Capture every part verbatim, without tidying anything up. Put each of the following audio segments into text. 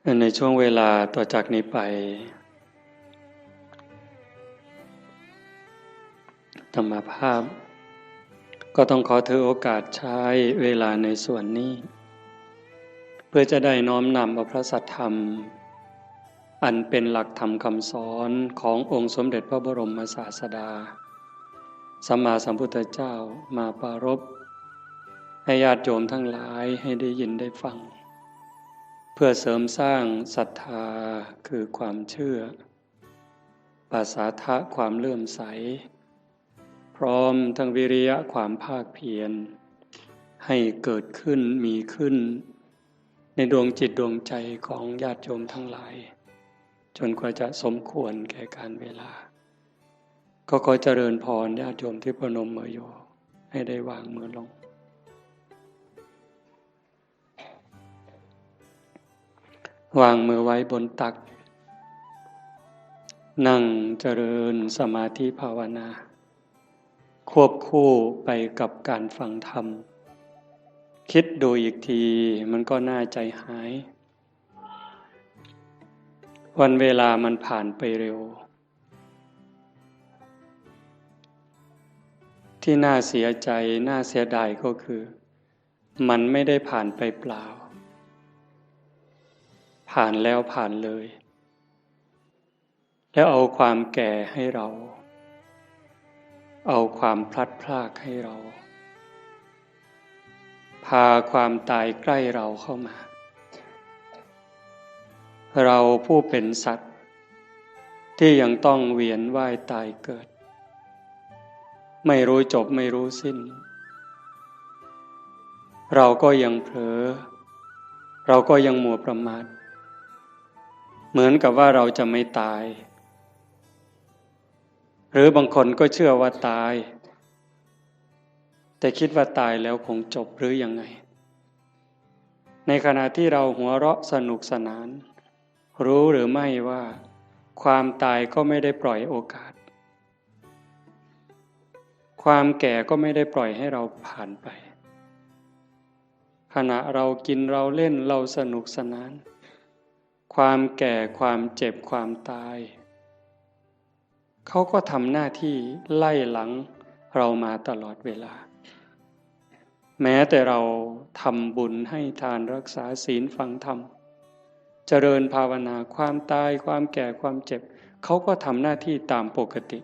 ในช่วงเวลาต่อจากนี้ไป อาตมาภาพ ก็ต้องขอถือโอกาสใช้เวลาในส่วนนี้ เพื่อจะได้น้อมนำเอาพระสัทธรรม อันเป็นหลักธรรมคำสอนขององค์สมเด็จพระบรมศาสดา สัมมาสัมพุทธเจ้ามาปรารภ ให้ญาติโยมทั้งหลายให้ได้ยินได้ฟัง เพื่อเสริมสร้างศรัทธาคือความเชื่อ ปาสาทะความเลื่อมใส พร้อมทั้งวิริยะความภาคเพียร ให้เกิดขึ้นมีขึ้น ในดวงจิตดวงใจของญาติโยมทั้งหลาย จนกว่าจะสมควรแก่การเวลา ก็ขอเจริญพรญาติโยมที่ประนมมืออยู่ ให้ได้วางมือลง วางมือไว้บนตัก นั่งเจริญสมาธิภาวนา ควบคู่ไปกับการฟังธรรม คิดดูอีกทีมันก็น่าใจหาย วันเวลามันผ่านไปเร็ว ที่น่าเสียใจน่าเสียดายก็คือ มันไม่ได้ผ่านไปเปล่า ผ่านแล้วผ่านเลย แล้วเอาความแก่ให้เรา เอาความพลัดพรากให้เรา พาความตายใกล้เราเข้ามา เราผู้เป็นสัตว์ ที่ยังต้องเวียนว่ายตายเกิด ไม่รู้จบไม่รู้สิ้น เราก็ยังเผลอ เราก็ยังมัวประมาท เหมือนกับว่าเราจะไม่ตาย หรือบางคนก็เชื่อว่าตาย แต่คิดว่าตายแล้วคงจบหรือยังไง ในขณะที่เราหัวเราะสนุกสนาน รู้หรือไม่ว่าความตายก็ไม่ได้ปล่อยโอกาส ความแก่ก็ไม่ได้ปล่อยให้เราผ่านไป ขณะเรากินเราเล่นเราสนุกสนาน ความแก่ความเจ็บความตาย เขาก็ทำหน้าที่ไล่หลังเรามาตลอดเวลา แม้แต่เราทำบุญให้ทานรักษาศีลฟังธรรม เจริญภาวนา ความตายความแก่ความเจ็บ เขาก็ทำหน้าที่ตามปกติ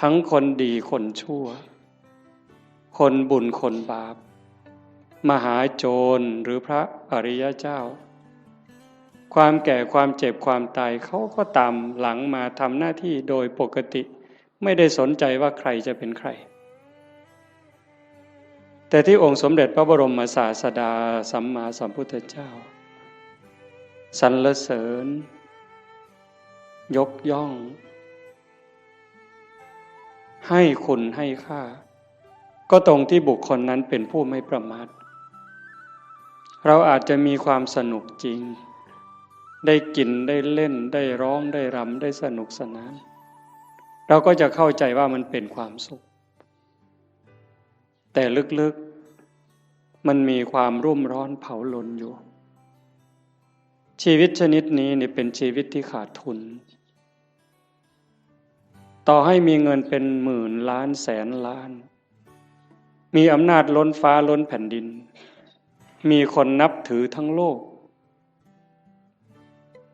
ทั้งคนดีคนชั่ว คนบุญคนบาป มหาโจรหรือพระอริยเจ้า ความแก่ความเจ็บความตายเขาก็ตามหลังมาทำหน้าที่โดยปกติ ไม่ได้สนใจว่าใครจะเป็นใคร แต่ที่องค์สมเด็จพระบรมศาสดาสัมมาสัมพุทธเจ้า สรรเสริญ ยกย่อง ให้คุณให้ค่า ก็ตรงที่บุคคลนั้นเป็นผู้ไม่ประมาท เราอาจจะมีความสนุกจริง ได้กินได้เล่นได้ร้องได้รำได้สนุกสนาน เราก็จะเข้าใจว่ามันเป็นความสุข แต่ลึกๆ มันมีความรุ่มร้อนเผาลนอยู่ ชีวิตชนิดนี้นี่เป็นชีวิตที่ขาดทุน ต่อให้มีเงินเป็นหมื่นล้านแสนล้าน มีอำนาจล้นฟ้าล้นแผ่นดิน มีคนนับถือทั้งโลก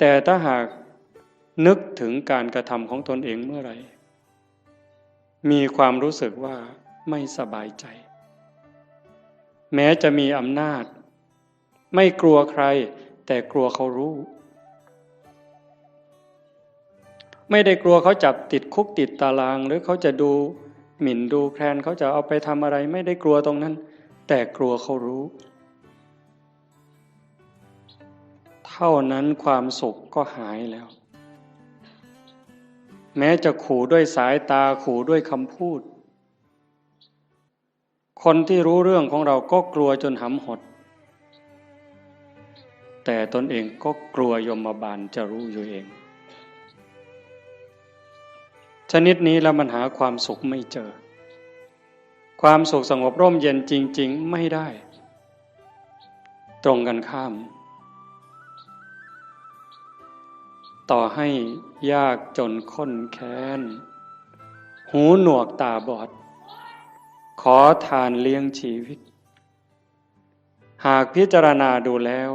แต่ถ้าหากนึกถึงการกระทำของตนเองเมื่อไหร่ มีความรู้สึกว่าไม่สบายใจ แม้จะมีอำนาจ ไม่กลัวใคร แต่กลัวเขารู้ ไม่ได้กลัวเขาจับติดคุกติดตาราง หรือเขาจะดูหมิ่นดูแคลน เขาจะเอาไปทำอะไร ไม่ได้กลัวตรงนั้น แต่กลัวเขารู้ เท่านั้นความสุขก็หายแล้ว แม้จะขู่ด้วยสายตา ขู่ด้วยคำพูด คนที่รู้เรื่องของเราก็กลัวจนหำหด แต่ตนเองก็กลัวยมบาลจะรู้อยู่เอง ชนิดนี้แล้วมันหาความสุขไม่เจอ ความสุขสงบร่มเย็นจริงๆ ไม่ได้ ตรงกันข้าม ต่อให้ยากจนข้นแค้น หูหนวกตาบอด ขอทานเลี้ยงชีวิต หากพิจารณาดูแล้ว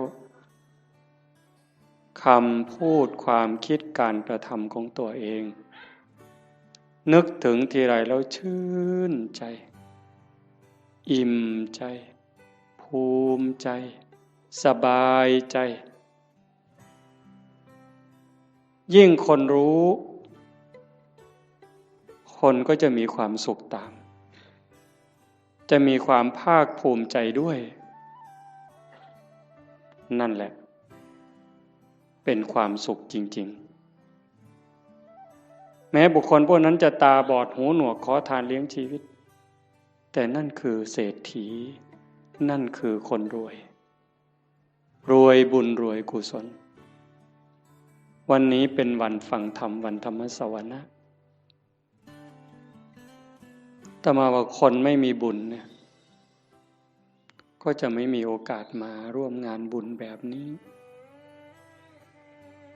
คำพูดความคิดการกระทำของตัวเอง นึกถึงทีไรแล้วชื่นใจ อิ่มใจ ภูมิใจ สบายใจ ยิ่งคนรู้ คนก็จะมีความสุขตาม จะมีความภาคภูมิใจด้วย นั่นแหละ เป็นความสุขจริงๆ แม้บุคคลพวกนั้นจะตาบอดหูหนวกขอทานเลี้ยงชีวิต แต่นั่นคือเศรษฐี นั่นคือคนรวย รวยบุญรวยกุศล วันนี้เป็นวันฟังธรรม วันธรรมสวนะ อาตมาว่าคนไม่มีบุญเนี่ย ก็จะไม่มีโอกาสมาร่วมงานบุญแบบนี้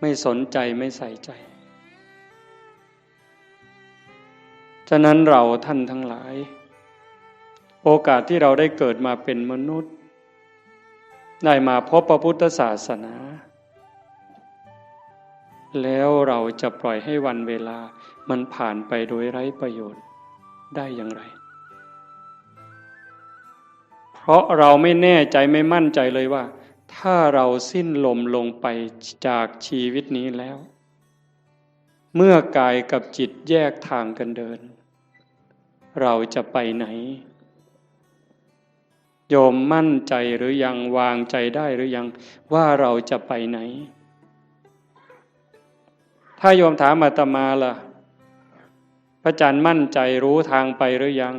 ไม่สนใจไม่ใส่ใจ ฉะนั้นเราท่านทั้งหลาย โอกาสที่เราได้เกิดมาเป็นมนุษย์ ได้มาพบพระพุทธศาสนา แล้วเราจะปล่อยให้วันเวลามันผ่านไปโดยไร้ประโยชน์ได้อย่างไร เพราะเราไม่แน่ใจไม่มั่นใจเลยว่า ถ้าเราสิ้นลมลงไปจากชีวิตนี้แล้ว เมื่อกายกับจิตแยกทางกันเดิน เราจะไปไหน โยมมั่นใจหรือยัง วางใจได้หรือยัง ว่าเราจะไปไหน ถ้าโยมถามอาตมาล่ะ พระอาจารย์มั่นใจรู้ทางไปหรือยัง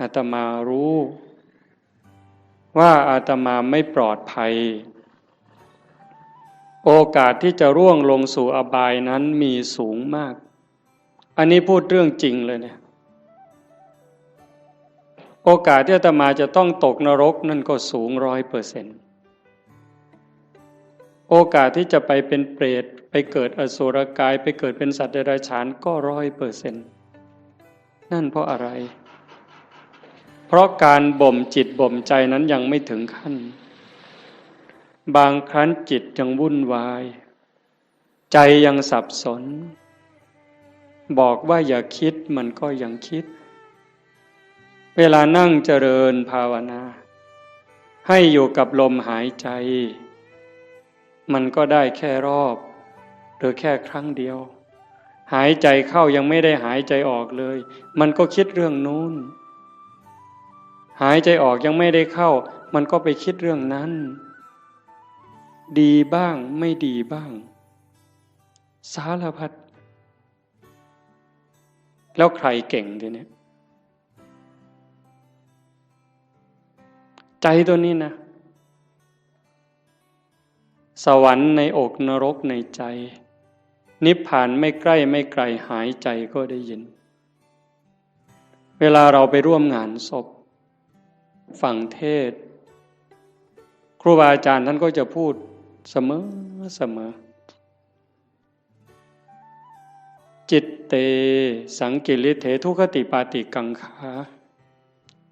อาตมารู้ ว่าอาตมาไม่ปลอดภัย โอกาสที่จะร่วงลงสู่อบายนั้นมีสูงมาก อันนี้พูดเรื่องจริงเลยเนี่ย โอกาสที่อาตมาจะต้องตกนรกนั่นก็สูงร้อยเปอร์เซ็นต์ โอกาสที่จะไปเป็นเปรต ไปเกิดอสุรกาย ไปเกิดเป็นสัตว์เดรัจฉานก็ร้อยเปอร์เซ็นต์ นั่นเพราะอะไร เพราะการบ่มจิตบ่มใจนั้นยังไม่ถึงขั้น บางครั้งจิตยังวุ่นวาย ใจยังสับสน บอกว่าอย่าคิดมันก็ยังคิด เวลานั่งเจริญภาวนา ให้อยู่กับลมหายใจ มันก็ได้แค่รอบ หรือแค่ครั้งเดียว หายใจเข้ายังไม่ได้หายใจออกเลย มันก็คิดเรื่องนู้น หายใจออกยังไม่ได้เข้า มันก็ไปคิดเรื่องนั้น ดีบ้างไม่ดีบ้าง สารพัด แล้วใครเก่งทีเนี้ย ใจตัวนี้นะ สวรรค์ในอกนรกในใจ นิพพานไม่ใกล้ไม่ไกล หายใจก็ได้ยิน เวลาเราไปร่วมงานศพ ฟังเทศน์ ครูบาอาจารย์ท่านก็จะพูดเสมอเสมอ จิตเต สังกิริเถ ทุคติปาติกังขา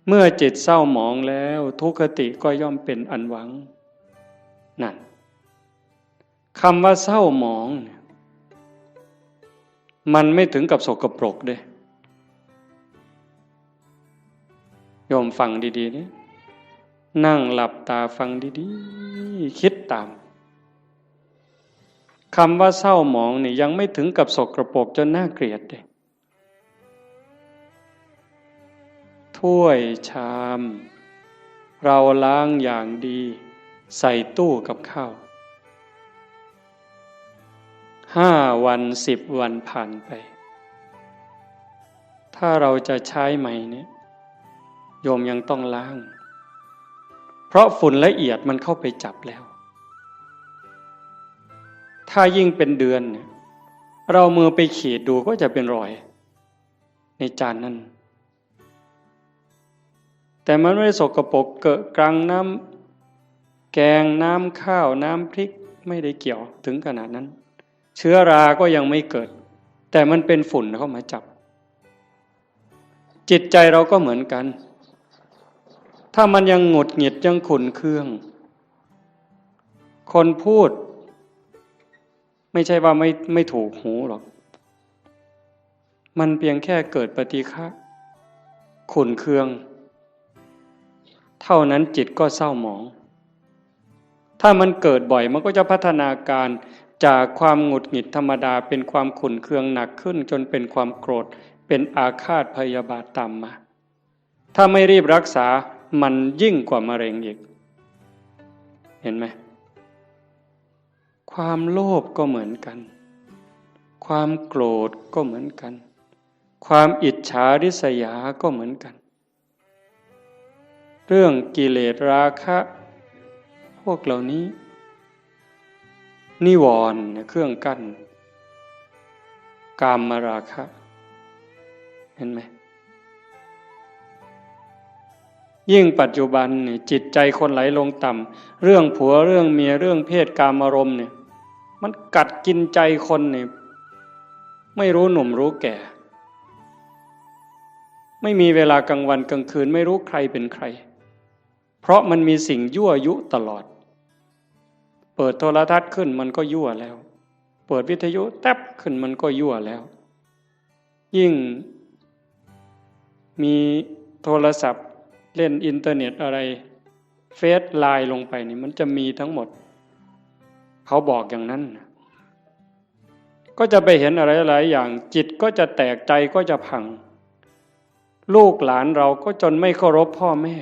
เมื่อจิตเศร้าหมองแล้ว ทุคติก็ย่อมเป็นอันหวัง นั่น คำว่าเศร้าหมองเนี่ย มันไม่ถึงกับสกปรกเด้ โยมฟังดีๆ นี่ นั่งหลับตาฟังดีๆ คิดตาม คำว่าเศร้าหมองนี่ยังไม่ถึงกับสกปรกจนน่าเกลียดเด้ ถ้วยชาม เราล้างอย่างดี ใส่ตู้กับข้าว ห้าวัน สิบวันผ่านไป ถ้าเราจะใช้ใหม่เนี่ย โยมยังต้องล้าง เพราะฝุ่นละเอียดมันเข้าไปจับแล้ว ถ้ายิ่งเป็นเดือนเนี่ย เรามือไปขีดดูก็จะเป็นรอย ในจานนั้น แต่มันไม่ได้สกปรกเกอะกรัง น้ำแกง น้ำข้าว น้ำพริก ไม่ได้เกี่ยวถึงขนาดนั้น เชื้อราก็ยังไม่เกิด แต่มันเป็นฝุ่นเข้ามาจับ จิตใจเราก็เหมือนกัน ถ้ามันยังหงุดหงิดยังขุ่นเคือง คนพูด ไม่ใช่ว่าไม่ไม่ถูกหูหรอก มันเพียงแค่เกิดปฏิฆะขุ่นเคือง เท่านั้นจิตก็เศร้าหมอง ถ้ามันเกิดบ่อยมันก็จะพัฒนาการจากความหงุดหงิดธรรมดาเป็นความขุ่นเคืองหนักขึ้น จนเป็นความโกรธ เป็นอาฆาตพยาบาทตามมา ถ้าไม่รีบรักษามันยิ่งกว่ามะเร็งอีก เห็นไหม ความโลภก็เหมือนกัน ความโกรธก็เหมือนกัน ความอิจฉาริษยาก็เหมือนกัน เรื่องกิเลสราคะ พวกเหล่านี้ นิวรณ์เนี่ยเครื่องกั้น กามราคะ เห็นไหม ยิ่งปัจจุบันเนี่ยจิตใจคนไหลลงต่ำ เรื่องผัวเรื่องเมียเรื่องเพศกามารมณ์เนี่ย มันกัดกินใจคนเนี่ย ไม่รู้หนุ่มรู้แก่ ไม่มีเวลากลางวันกลางคืน ไม่รู้ใครเป็นใคร เพราะมันมีสิ่งยั่วยุตลอด เปิดโทรทัศน์ขึ้นมันก็ยั่วแล้ว เปิดวิทยุแต๊บขึ้นมันก็ยั่วแล้ว ยิ่งมีโทรศัพท์เล่นอินเทอร์เน็ตอะไร เฟซไลน์ลงไปนี่มันจะมีทั้งหมด เขาบอกอย่างนั้นนะ ก็จะไปเห็นอะไรหลายอย่าง จิตก็จะแตก ใจก็จะพัง ลูกหลานเราก็จนไม่เคารพพ่อแม่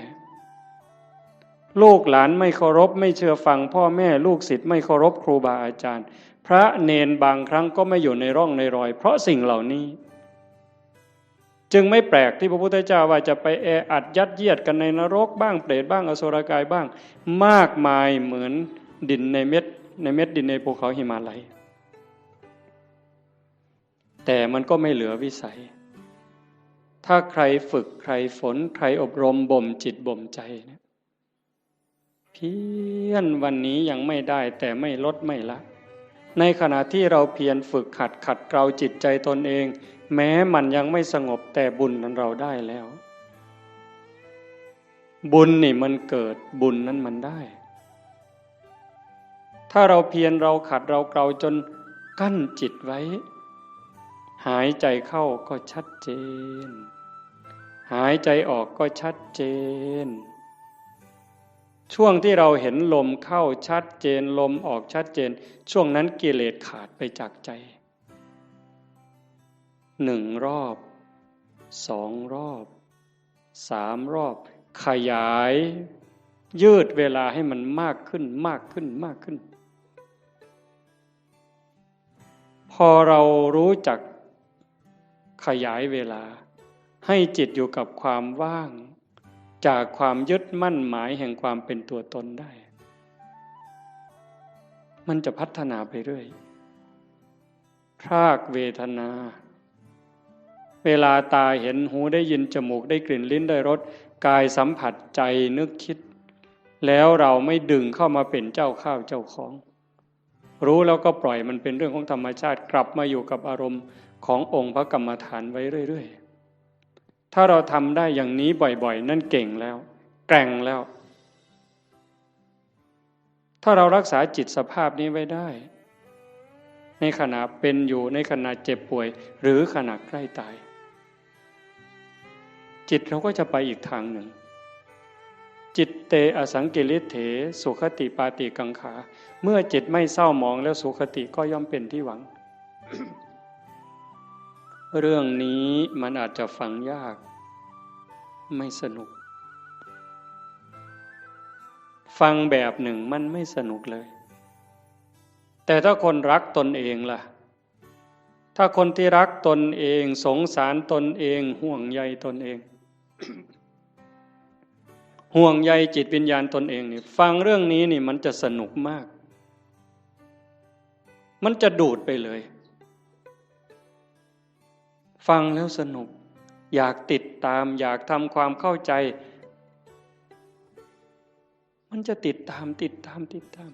ลูกหลานไม่เคารพไม่เชื่อฟังพ่อแม่ ลูกศิษย์ไม่เคารพครูบาอาจารย์ พระเณรบางครั้งก็ไม่อยู่ในร่องในรอย เพราะสิ่งเหล่านี้ จึงไม่แปลกที่พระพุทธเจ้าว่าจะไปแออัดยัดเยียดกันในนรกบ้าง เปรตบ้าง อสุรกายบ้าง มากมายเหมือนดินในเม็ด ในเม็ดดินในภูเขาหิมาลัย แต่มันก็ไม่เหลือวิสัย ถ้าใครฝึกใครฝน ใครอบรมบ่มจิตบ่มใจเนี่ย เพียรวันนี้ยังไม่ได้ แต่ไม่ลดไม่ละ ในขณะที่เราเพียรฝึกหัดขัดเกลาจิตใจตนเอง แม้มันยังไม่สงบ แต่บุญนั้นเราได้แล้ว บุญนี่มันเกิด บุญนั้นมันได้ ถ้าเราเพียรเราขัดเราเกลาจนกั้นจิตไว้ หายใจเข้าก็ชัดเจน หายใจออกก็ชัดเจน ช่วงที่เราเห็นลมเข้าชัดเจน ลมออกชัดเจน ช่วงนั้นกิเลสขาดไปจากใจ หนึ่งรอบ สองรอบ สามรอบ ขยาย ยืดเวลาให้มันมากขึ้น มากขึ้น มากขึ้น พอเรารู้จักขยายเวลา ให้จิตอยู่กับความว่าง จากความยึดมั่นหมายแห่งความเป็นตัวตนได้ มันจะพัฒนาไปเรื่อย พรากเวทนา เวลาตาเห็น หูได้ยิน จมูกได้กลิ่น ลิ้นได้รส กายสัมผัส ใจนึกคิด แล้วเราไม่ดึงเข้ามาเป็นเจ้าข้าวเจ้าของ รู้แล้วก็ปล่อยมันเป็นเรื่องของธรรมชาติ กลับมาอยู่กับอารมณ์ขององค์พระกรรมฐานไว้เรื่อยๆ ถ้าเราทำได้อย่างนี้บ่อยๆ นั่นเก่งแล้ว แกร่งแล้ว ถ้าเรารักษาจิตสภาพนี้ไว้ได้ ในขณะเป็นอยู่ ในขณะเจ็บป่วย หรือขณะใกล้ตาย จิตเราก็จะไปอีกทางหนึ่ง จิตเตอสังกิริเถ สุขติปาติกังขา เมื่อจิตไม่เศร้าหมองแล้ว สุขติก็ย่อมเป็นที่หวัง เรื่องนี้มันอาจจะฟังยาก ไม่สนุก ฟังแบบหนึ่งมันไม่สนุกเลย แต่ถ้าคนรักตนเองล่ะ ถ้าคนที่รักตนเอง สงสารตนเอง ห่วงใยตนเอง ห่วงใยจิตวิญญาณตนเองนี่ ฟังเรื่องนี้นี่มันจะสนุกมาก มันจะดูดไปเลย ฟังแล้วสนุก อยากติดตาม อยากทำความเข้าใจ มันจะติดตาม ติดตาม ติดตาม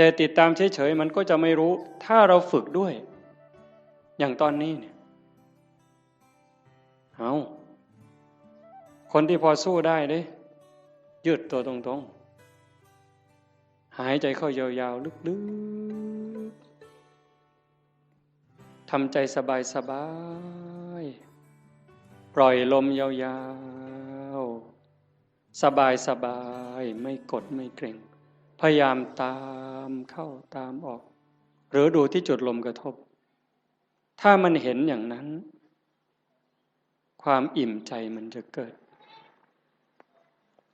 แต่ติดตามเฉยๆมันก็จะไม่รู้ ถ้าเราฝึกด้วย อย่างตอนนี้เนี่ย เอา คนที่พอสู้ได้เด้ ยืดตัวตรงๆ หายใจเข้ายาวๆ ลึกๆ ทำใจสบายๆ ปล่อยลมยาวๆ สบายๆ ไม่กดไม่เกร็ง พยายามตามเข้าตามออก หรือดูที่จุดลมกระทบ ถ้ามันเห็นอย่างนั้น ความอิ่มใจมันจะเกิด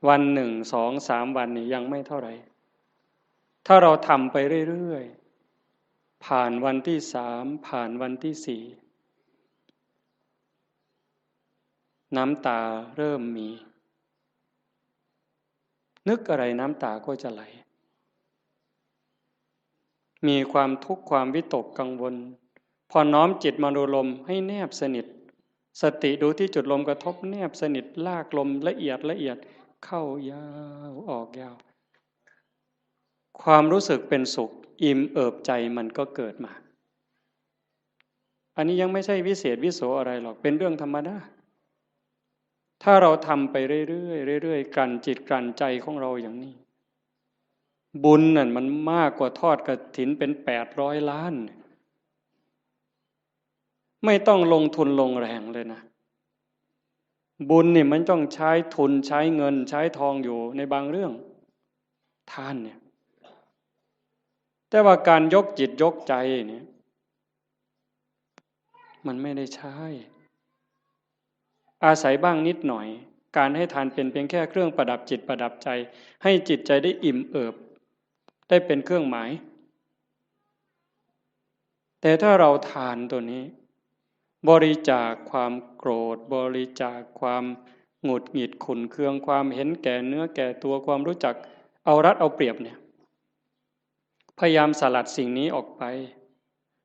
วันหนึ่ง สอง สาม วันนี่ยังไม่เท่าไหร่ ถ้าเราทำไปเรื่อยๆ ผ่านวันที่สาม ผ่านวันที่สี่ น้ำตาเริ่มมี นึกอะไรน้ำตาก็จะไหล มีความทุกข์ความวิตกกังวล พอน้อมจิตมาดูลมให้แนบสนิท สติดูที่จุดลมกระทบแนบสนิท ลากลมละเอียดละเอียด เข้ายาวออกยาว ความรู้สึกเป็นสุข อิ่มเอิบใจมันก็เกิดมา อันนี้ยังไม่ใช่วิเศษวิโสอะไรหรอก เป็นเรื่องธรรมดา ถ้าเราทำไปเรื่อยๆ เรื่อยๆ กลั่นจิตกลั่นใจของเราอย่างนี้ บุญนั่นมันมากกว่าทอดกฐินเป็นแปดร้อยล้าน ไม่ต้องลงทุนลงแรงเลยนะ บุญนี่มันต้องใช้ทุนใช้เงินใช้ทองอยู่ในบางเรื่อง ทานเนี่ย แต่ว่าการยกจิตยกใจเนี่ย มันไม่ได้ใช้ อาศัยบ้างนิดหน่อย การให้ทานเป็นเพียงแค่เครื่องประดับจิตประดับใจ ให้จิตใจได้อิ่มเอิบ ได้เป็นเครื่องหมาย แต่ถ้าเราทานตัวนี้ บริจาคความโกรธ บริจาคความหงุดหงิดขุ่นเคือง ความเห็นแก่เนื้อแก่ตัว ความรู้จักเอารัดเอาเปรียบเนี่ย พยายามสลัดสิ่งนี้ออกไป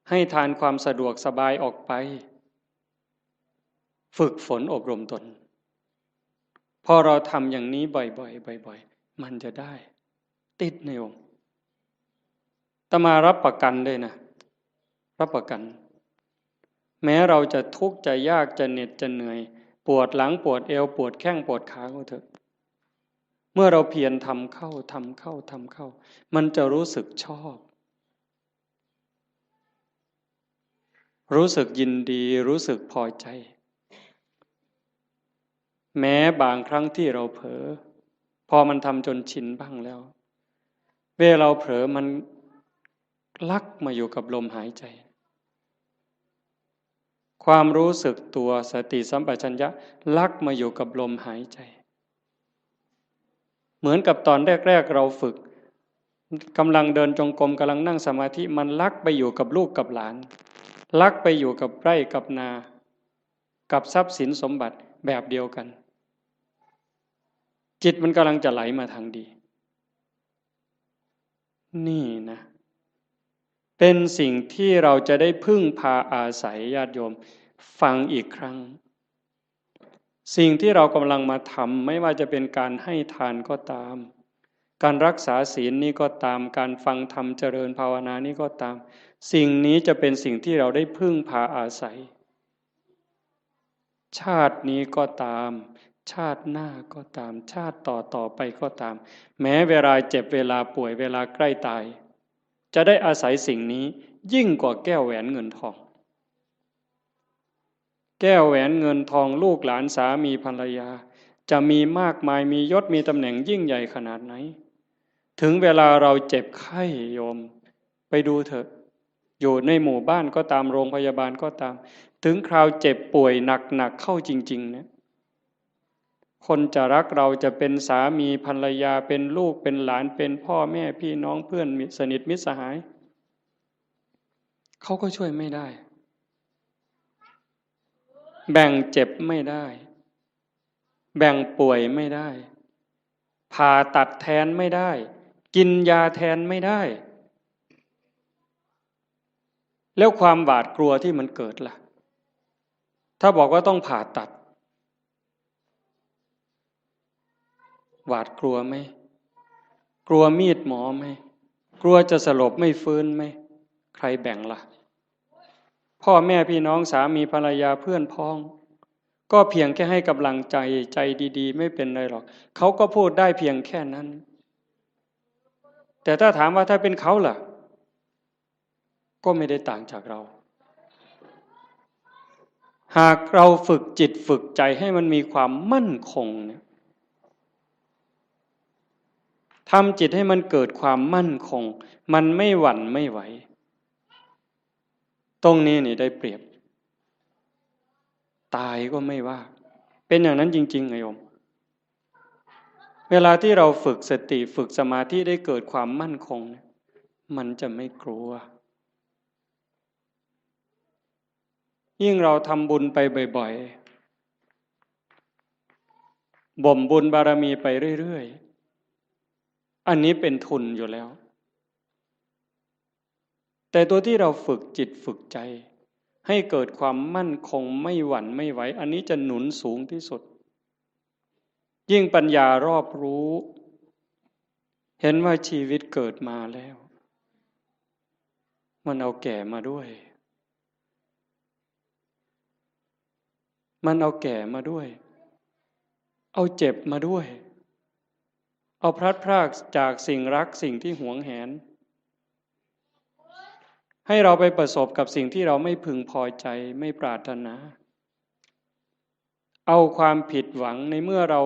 ให้ทานความสะดวกสบายออกไป ฝึกฝนอบรมตน พอเราทำอย่างนี้บ่อยๆ บ่อยๆ มันจะได้ ติดในองค์ อาตมารับประกันเลยนะ รับประกัน แม้เราจะทุกข์จะยากจะเหน็ดจะเหนื่อย ปวดหลังปวดเอว ปวดแข้งปวดขาก็เถอะ เมื่อเราเพียรทำเข้า ทำเข้า ทำเข้า มันจะรู้สึกชอบ รู้สึกยินดี รู้สึกพอใจ แม้บางครั้งที่เราเผลอ พอมันทำจนชินบ้างแล้ว เวลาเราเผลอมันลักมาอยู่กับลมหายใจ ความรู้สึกตัว สติสัมปชัญญะลักมาอยู่กับลมหายใจ เหมือนกับตอนแรกๆ เราฝึก กำลังเดินจงกรม กำลังนั่งสมาธิ มันลักไปอยู่กับลูกกับหลาน ลักไปอยู่กับไร่กับนา กับทรัพย์สินสมบัติแบบเดียวกัน จิตมันกำลังจะไหลมาทางดี นี่นะ เป็นสิ่งที่เราจะได้พึ่งพาอาศัย ญาติโยม ฟังอีกครั้ง สิ่งที่เรากำลังมาทำ ไม่ว่าจะเป็นการให้ทานก็ตาม การรักษาศีลนี่ก็ตาม การฟังธรรมเจริญภาวนานี่ก็ตาม สิ่งนี้จะเป็นสิ่งที่เราได้พึ่งพาอาศัย ชาตินี้ก็ตาม ชาติหน้าก็ตาม ชาติต่อต่อไปก็ตาม แม้เวลาเจ็บ เวลาป่วย เวลาใกล้ตาย จะได้อาศัยสิ่งนี้ยิ่งกว่าแก้วแหวนเงินทอง แก้วแหวนเงินทอง ลูกหลานสามีภรรยา จะมีมากมาย มียศมีตำแหน่งยิ่งใหญ่ขนาดไหน ถึงเวลาเราเจ็บไข้ โยม ไปดูเถอะ อยู่ในหมู่บ้านก็ตาม โรงพยาบาลก็ตาม ถึงคราวเจ็บป่วยหนักๆ เข้าจริงๆ เนี่ย คนจะรักเรา จะเป็นสามีภรรยา เป็นลูกเป็นหลาน เป็นพ่อแม่พี่น้อง เพื่อนมิตรสนิทมิตรสหาย เขาก็ช่วยไม่ได้ แบ่งเจ็บไม่ได้ แบ่งป่วยไม่ได้ ผ่าตัดแทนไม่ได้ กินยาแทนไม่ได้ แล้วความหวาดกลัวที่มันเกิดล่ะ ถ้าบอกว่าต้องผ่าตัด หวาดกลัวไหม กลัวมีดหมอไหม กลัวจะสลบไม่ฟื้นไหม ใครแบ่งละ่ะ พ่อแม่พี่น้องสามีภรรยาเพื่อนพ้อง ก็เพียงแค่ให้กำลังใจ ใจดีๆ ไม่เป็นไรหรอก เขาก็พูดได้เพียงแค่นั้น แต่ถ้าถามว่าถ้าเป็นเขาล่ะ ก็ไม่ได้ต่างจากเรา หากเราฝึกจิตฝึกใจให้มันมีความมั่นคงเนี่ย ทำจิตให้มันเกิดความมั่นคง มันไม่หวั่นไม่ไหว ตรงนี้นี่ได้เปรียบ ตายก็ไม่ว่า เป็นอย่างนั้นจริงๆ ไงโยม เวลาที่เราฝึกสติ ฝึกสมาธิ ได้เกิดความมั่นคงเนี่ย มันจะไม่กลัว ยิ่งเราทำบุญไปบ่อยๆ บ่มบุญบารมีไปเรื่อยๆ อันนี้เป็นทุนอยู่แล้ว แต่ตัวที่เราฝึกจิตฝึกใจ ให้เกิดความมั่นคงไม่หวั่นไม่ไหว อันนี้จะหนุนสูงที่สุด ยิ่งปัญญารอบรู้ เห็นว่าชีวิตเกิดมาแล้ว มันเอาแก่มาด้วย มันเอาแก่มาด้วย เอาเจ็บมาด้วย เอาพลัดพรากจากสิ่งรักสิ่งที่หวงแหน ให้เราไปประสบกับสิ่งที่เราไม่พึงพอใจ ไม่ปรารถนา เอาความผิดหวังในเมื่อเรา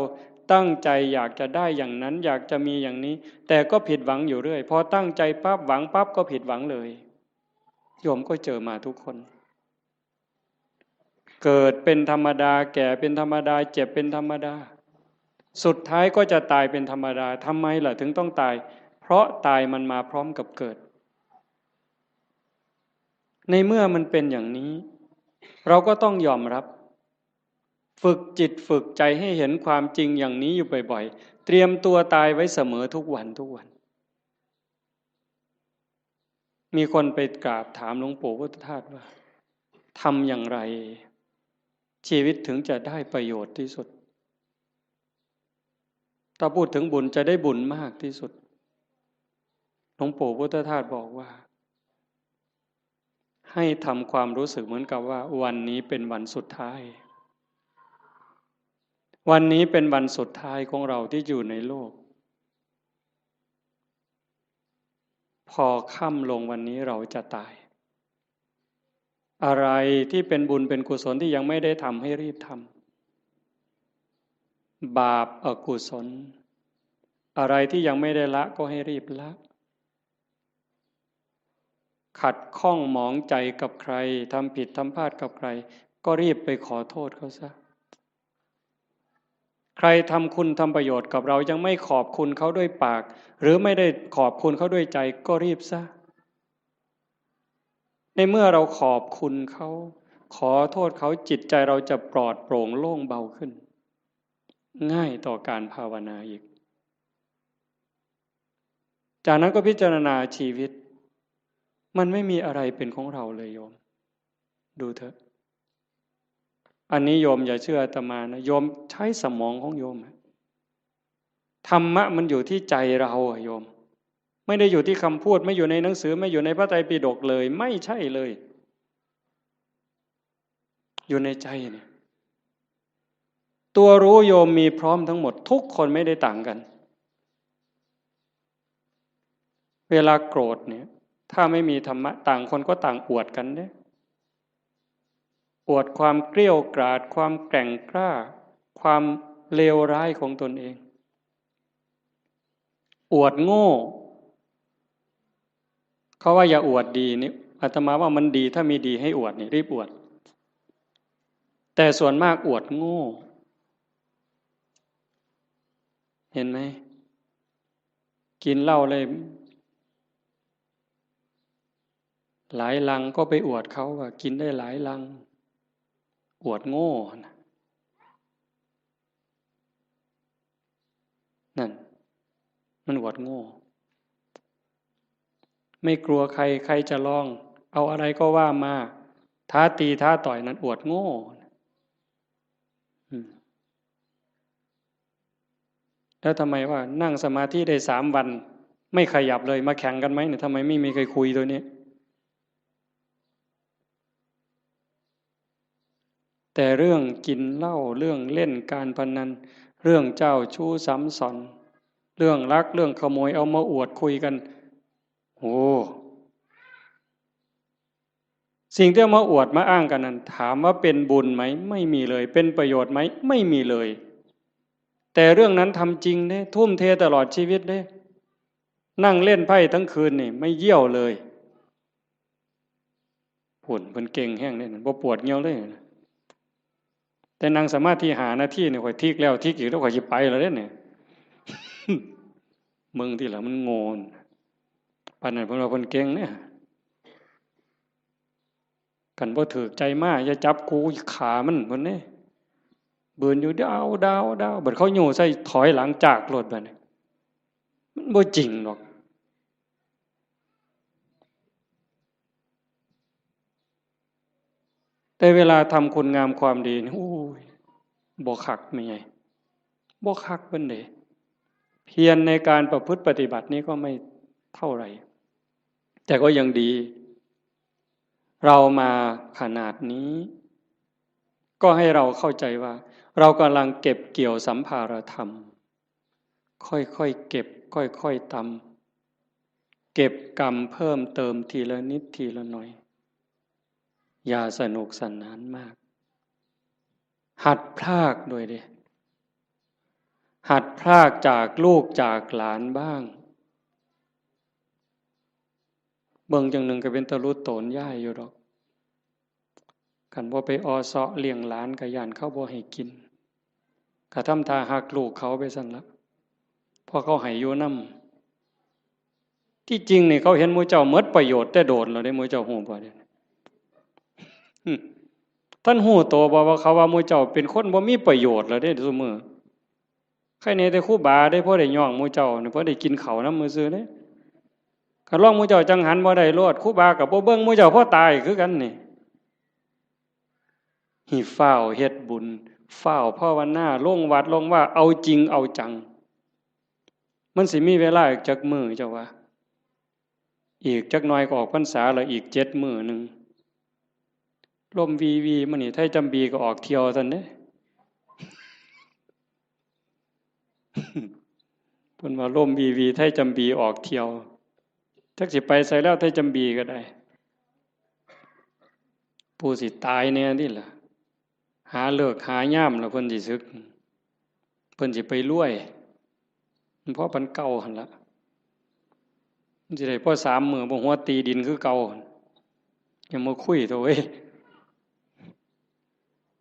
ตั้งใจอยากจะได้อย่างนั้น อยากจะมีอย่างนี้ แต่ก็ผิดหวังอยู่เรื่อย พอตั้งใจปั๊บ หวังปั๊บ ก็ผิดหวังเลย โยมก็เจอมาทุกคน เกิดเป็นธรรมดา แก่เป็นธรรมดา เจ็บเป็นธรรมดา สุดท้ายก็จะตายเป็นธรรมดา ทำไมล่ะถึงต้องตาย เพราะตายมันมาพร้อมกับเกิด ในเมื่อมันเป็นอย่างนี้ เราก็ต้องยอมรับ ฝึกจิตฝึกใจให้เห็นความจริงอย่างนี้อยู่บ่อยๆ เตรียมตัวตายไว้เสมอทุกวันทุกวัน มีคนไปกราบถามหลวงปู่พุทธทาสว่า ทำอย่างไร ชีวิตถึงจะได้ประโยชน์ที่สุด ถ้าพูดถึงบุญจะได้บุญมากที่สุด หลวงปู่พุทธทาสบอกว่า ให้ทำความรู้สึกเหมือนกับว่าวันนี้เป็นวันสุดท้าย วันนี้เป็นวันสุดท้ายของเราที่อยู่ในโลก พอค่ำลงวันนี้เราจะตาย อะไรที่เป็นบุญเป็นกุศลที่ยังไม่ได้ทำให้รีบทำ บาปอกุศล อะไรที่ยังไม่ได้ละก็ให้รีบละ ขัดข้องหมองใจกับใคร ทำผิดทำพลาดกับใคร ก็รีบไปขอโทษเขาซะ ใครทำคุณทำประโยชน์กับเรายังไม่ขอบคุณเขาด้วยปาก หรือไม่ได้ขอบคุณเขาด้วยใจ ก็รีบซะ ในเมื่อเราขอบคุณเขา ขอโทษเขา จิตใจเราจะปลอดโปร่งโล่งเบาขึ้น ง่ายต่อการภาวนาอีก จากนั้นก็พิจารณาชีวิต มันไม่มีอะไรเป็นของเราเลยโยม ดูเถอะ อันนี้โยมอย่าเชื่ออาตมานะ โยมใช้สมองของโยมอะ ธรรมะมันอยู่ที่ใจเราอะโยม ไม่ได้อยู่ที่คำพูด ไม่อยู่ในหนังสือ ไม่อยู่ในพระไตรปิฎกเลย ไม่ใช่เลย อยู่ในใจเนี่ย ตัวรู้โยมมีพร้อมทั้งหมด ทุกคนไม่ได้ต่างกัน เวลาโกรธเนี่ย ถ้าไม่มีธรรมะ ต่างคนก็ต่างอวดกันเนี่ย อวดความเกลี้ยวกราด ความแกร่งกล้า ความเลวร้ายของตนเอง อวดโง่ เขาว่าอย่าอวดดีนี่ อาตมาว่ามันดี ถ้ามีดีให้อวดนี่ รีบอวด แต่ส่วนมากอวดโง่ เห็นไหม กินเหล้าเลย หลายลังก็ไปอวดเขาว่ากินได้หลายลัง อวดโง่นะ นั่น มันอวดโง่ ไม่กลัวใคร ใครจะลอง เอาอะไรก็ว่ามา ท้าตีท้าต่อย นั่นอวดโง่ อืม แล้วทำไมว่านั่งสมาธิได้สามวัน ไม่ขยับเลย มาแข่งกันไหมเนี่ย ทำไมไม่มีใครคุยตัวนี้ แต่เรื่องกินเหล้า เรื่องเล่นการพนัน เรื่องเจ้าชู้ซ้ำซ้อน เรื่องลัก เรื่องขโมย เอามาอวดคุยกัน โอ้ สิ่งที่เอามาอวดมาอ้างกันนั้น ถามว่าเป็นบุญไหม ไม่มีเลย เป็นประโยชน์ไหม ไม่มีเลย แต่เรื่องนั้นทำจริงเด้ ทุ่มเทตลอดชีวิตเด้ นั่งเล่นไพ่ทั้งคืนนี่ ไม่เยี่ยวเลย พุ่น เพิ่นเก่งแฮงเด้ บ่ปวดเยี่ยวเลย แต่นั่งสมาธิห้านาทีนี่ ข้อยทิกแล้วทิกอีก แล้วข้อยสิไปแล้วเด้เนี่ย มึงที่ละมันโง่น ปานนั้นเพิ่นว่าเพิ่นเก่งเนี่ย คันบ่ถืกใจมา อย่าจับกู ขามัน เพิ่นเด้ บืนอยู่ ดาว ดาว ดาว บัดเขาโย่ใส่ ถอยหลังจากโลดบัดนี้ มันบ่จริงดอก แต่เวลาทำคุณงามความดีนี่ โอ้ย บ่คักแม่ใหญ่ บ่คักปานใด เพียรในการประพฤติปฏิบัตินี้ก็ไม่เท่าไหร่ แต่ก็ยังดี เรามาขนาดนี้ ก็ให้เราเข้าใจว่า เรากำลังเก็บเกี่ยวสัมภารธรรม ค่อยๆเก็บ ค่อยๆตำ เก็บกำเพิ่มเติมทีละนิดทีละหน่อย อย่าสนุกสนานมาก หัดพรากด้วยเด้ หัดพรากจากลูกจากหลานบ้าง เบิ่งจั่งหนึ่งก็เป็นตาลุโตนย้ายอยู่ดอก คันบ่ไปออเซาะเลี้ยงหลานก็ย้านเขาบ่ให้กิน ก็ทำท่าฮักลูกเขาไปซั่นละ เพราะเขาให้อยู่นำ ที่จริงนี่เขาเห็นหมู่เจ้าหมดประโยชน์แต่โดนแล้วเด้ หมู่เจ้าฮู้บ่เด้ ท่านฮู้โตบ่ว่าเขาว่าหมู่เจ้าเป็นคนบ่มีประโยชน์แล้วเด้ซุมื้อ ใครแหน่แต่ครูบาเด้ พอได้ย่องหมู่เจ้านี่ พอได้กินข้าวนำซื่อๆเด้ คันลองหมู่เจ้าจั่งหันบ่ได้โลด ครูบาก็บ่เบิ่งหมู่เจ้า พอตายคือกันนี่ ให้ฟ้าวเฮ็ดบุญ ฟ้าวภาวนา ลงวัดลงวา เอาจริงเอาจัง มันสิมีเวลาอีกจักมื้อเจ้าว่า อีกจักหน่อยก็ออกพรรษาแล้ว อีกเจ็ดมื้อหนึ่ง ลมวีวีมานี่ ไทยจำบีก็ออกเที่ยวซั่นเด้ เพิ่นว่าลมวีวี ไทยจำบีออกเที่ยว จักสิไปไสแล้ว ไทยจำบีก็ได้ ผู้สิตายแหน่นี่ล่ะ หาฤกษ์หายามแล้วเพิ่นสิสึก เพิ่นสิไปรวย มันพอปานเก่าหั่นละ มันสิได้พอสามมื้อ บ่หัวตีดินคือเก่าหั่น อย่ามาคุยเถาะเว้ย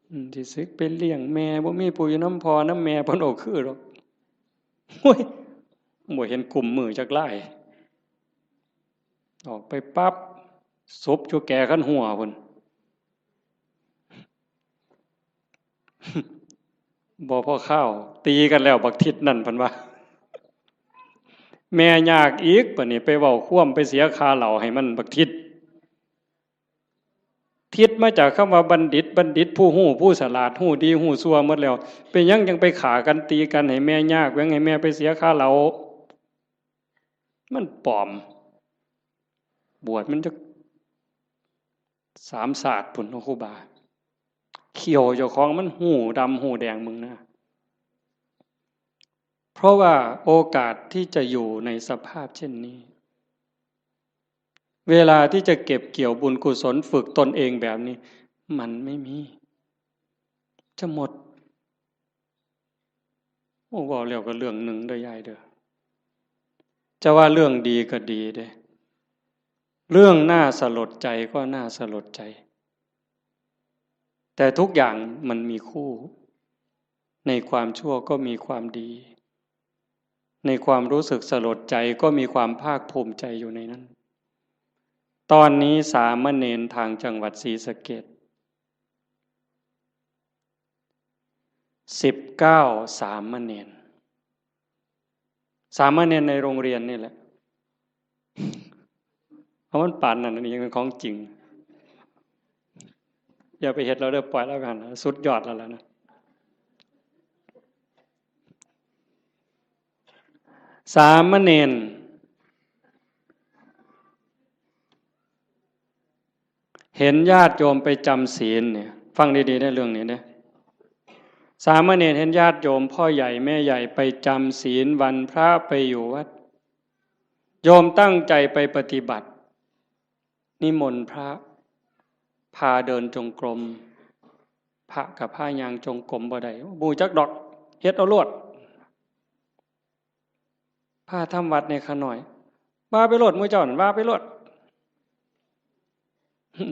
อืม สิสึกไปเลี้ยงแม่ บ่มีผู้อยู่นำพ่อนำแม่ เพิ่นบ่คือดอก โอ้ย บ่เห็นกุมมือจักลาย ออกไปปั๊บ ศพอยู่แก่คันหัวพุ้น บ่พอคาว ตีกันแล้วบักทิศนั่น เพิ่นว่า แม่ยากอีก บัดนี้ไปเว้าความ ไปเสียค่าเหล้าให้มันบักทิศ ทิศมาจากคำว่าบัณฑิต บัณฑิตผู้ฮู้ ผู้ฉลาด ฮู้ดีฮู้ชั่วหมดแล้ว เป็นหยังจั่งไปฆ่ากันตีกันให้แม่ยาก แหว่งให้แม่ไปเสียค่าเหล้า มันปลอม บวชมันจักสามชาติพุ้นเนาะครูบา เขี้ยวเจ้าของมันฮู้ดำฮู้แดง มึงนะ เพราะว่าโอกาสที่จะอยู่ในสภาพเช่นนี้ เวลาที่จะเก็บเกี่ยวบุญกุศลฝึกตนเองแบบนี้ มันไม่มี จะหมด โอ้ เว้าแล้วก็เรื่องหนึ่งเด้อยายเด้อ จะว่าเรื่องดีก็ดีเด้ เรื่องน่าสลดใจก็น่าสลดใจ แต่ทุกอย่างมันมีคู่ ในความชั่วก็มีความดี ในความรู้สึกสลดใจก็มีความภาคภูมิใจอยู่ในนั้น ตอนนี้สามเณรทางจังหวัดศรีสะเกษ สิบเก้า สามเณร สามเณรในโรงเรียนนี่แหละ เพราะมันปานนั้น อันนี้ยังเป็นของจริง อย่าไปเฮ็ดแล้วเด้อ ปล่อยแล้วกัน สุดยอดแล้วล่ะนะ สามเณร เห็นญาติโยมไปจำศีลเนี่ย ฟังดีๆ ในเรื่องนี้นะ สามเณรเห็นญาติโยมพ่อใหญ่แม่ใหญ่ไปจำศีลวันพระไปอยู่วัด โยมตั้งใจไปปฏิบัติ นิมนต์พระ พาเดินจงกรม พระกับพระย่างจงกรมบ่ได้ บ่ฮู้จักดอก เฮ็ดเอาโลด พาทำวัดในขะน้อย ว่าไปโลด หมู่เจ้านั่น ว่าไปโลด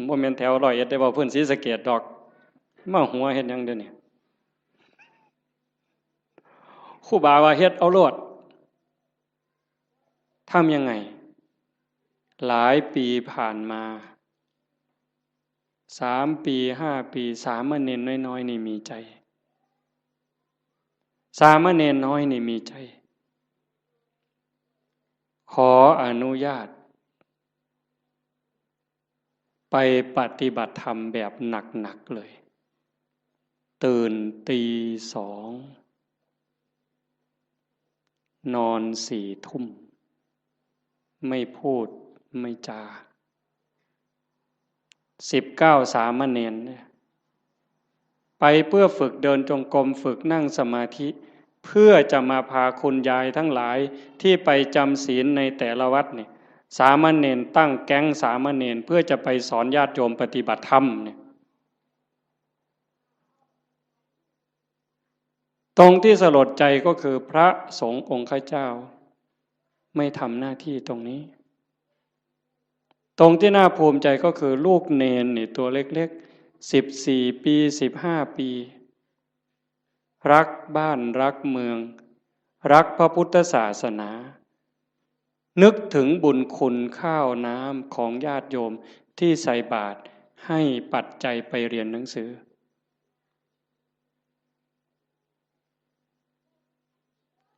บ่แม่นแถวร้อยเอ็ดได้ เว้าพื้นศรีสะเกษดอก มาหัวเฮ็ดหยังเดี๋ยวนี้ ครูบาว่าเฮ็ดเอาโลด ทำยังไง หลายปีผ่านมา สามปี ห้าปี สามเณรน้อยๆ นี่มีใจ สามเณรน้อยนี่มีใจ ขออนุญาต ไปปฏิบัติธรรมแบบหนักๆ เลย ตื่นตีสอง นอนสี่ทุ่ม ไม่พูดไม่จา สิบเก้าสามเณรเนี่ย ไปเพื่อฝึกเดินจงกรม ฝึกนั่งสมาธิ เพื่อจะมาพาคุณยายทั้งหลายที่ไปจำศีลในแต่ละวัดเนี่ย สามเณรตั้งแก๊งสามเณรเพื่อจะไปสอนญาติโยมปฏิบัติธรรมเนี่ย ตรงที่สลดใจก็คือพระสงฆ์องค์ข้าเจ้า ไม่ทำหน้าที่ตรงนี้ ตรงที่น่าภูมิใจก็คือลูกเณรนี่ตัวเล็กๆ สิบสี่ปี สิบห้าปี รักบ้านรักเมือง รักพระพุทธศาสนา นึกถึงบุญคุณข้าวน้ำของญาติโยมที่ใส่บาตรให้ปัจจัยไปเรียนหนังสือ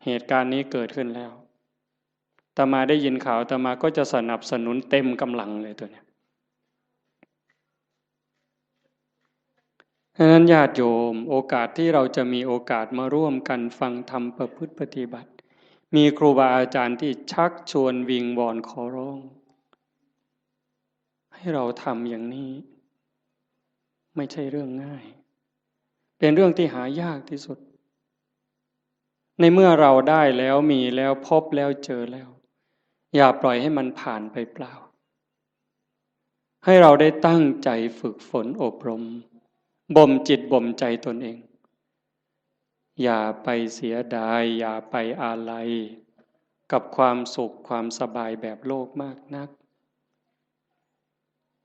เหตุการณ์นี้เกิดขึ้นแล้ว อาตมาได้ยินข่าว อาตมาก็จะสนับสนุนเต็มกำลังเลยตัวเนี้ย ฉะนั้นญาติโยม โอกาสที่เราจะมีโอกาสมาร่วมกันฟังธรรมประพฤติปฏิบัติ มีครูบาอาจารย์ที่ชักชวนวิงวอนขอร้อง ให้เราทำอย่างนี้ ไม่ใช่เรื่องง่าย เป็นเรื่องที่หายากที่สุด ในเมื่อเราได้แล้วมีแล้วพบแล้วเจอแล้ว อย่าปล่อยให้มันผ่านไปเปล่า ให้เราได้ตั้งใจฝึกฝนอบรม บ่มจิตบ่มใจตนเอง อย่าไปเสียดาย อย่าไปอาลัย กับความสุขความสบายแบบโลกมากนัก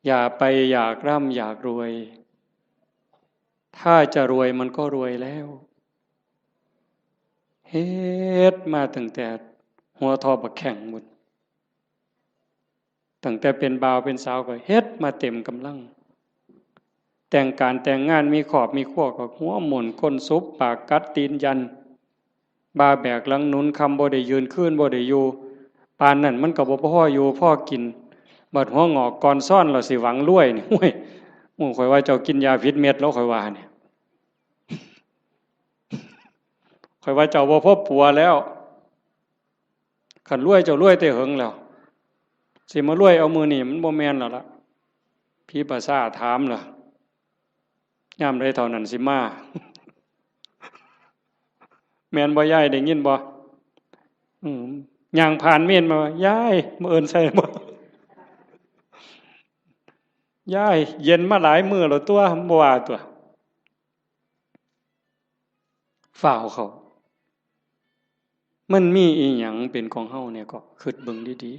อย่าไปอยากร่ำอยากรวย ถ้าจะรวยมันก็รวยแล้ว เฮ็ดมาตั้งแต่หัวทอบักแข้งพุ้น ตั้งแต่เป็นบ่าวเป็นสาวก็เฮ็ดมาเต็มกำลัง แต่งการแต่งงานมีครอบมีครัวก็หัวหมุนก้นสุบปากกัดตีนยัน บ่าแบกหลังหนุน ค่ำบ่ได้ยืน คืนบ่ได้อยู่ ปานนั้นมันก็บ่พออยู่พอกิน บัดหัวงอกก่อนซ้อนแล้วสิหวังรวยนี่ โอ้ย โอ้ย ข้อยว่าเจ้ากินยาผิดเม็ดแล้ว ข้อยว่านี่ ข้อยว่าเจ้าบ่พอปัวแล้ว คันรวยเจ้ารวยแต่เหิงแล้ว สิมารวยเอามื้อนี้มันบ่แม่นแล้วล่ะ ผีประสาทถามล่ะ ยามใดเท่านั้นสิมา แม่นบ่ยาย ได้ยินบ่ อืม ย่างผ่านเมนมาว่า ยาย มื้ออื่นใส่บ่ ยาย เย็นมาหลายมื้อแล้วตัว บ่ว่าตัว ฟ้าวเข้า มันมีอีหยังเป็นของเฮาเนี่ยก็คิดเบิ่งดี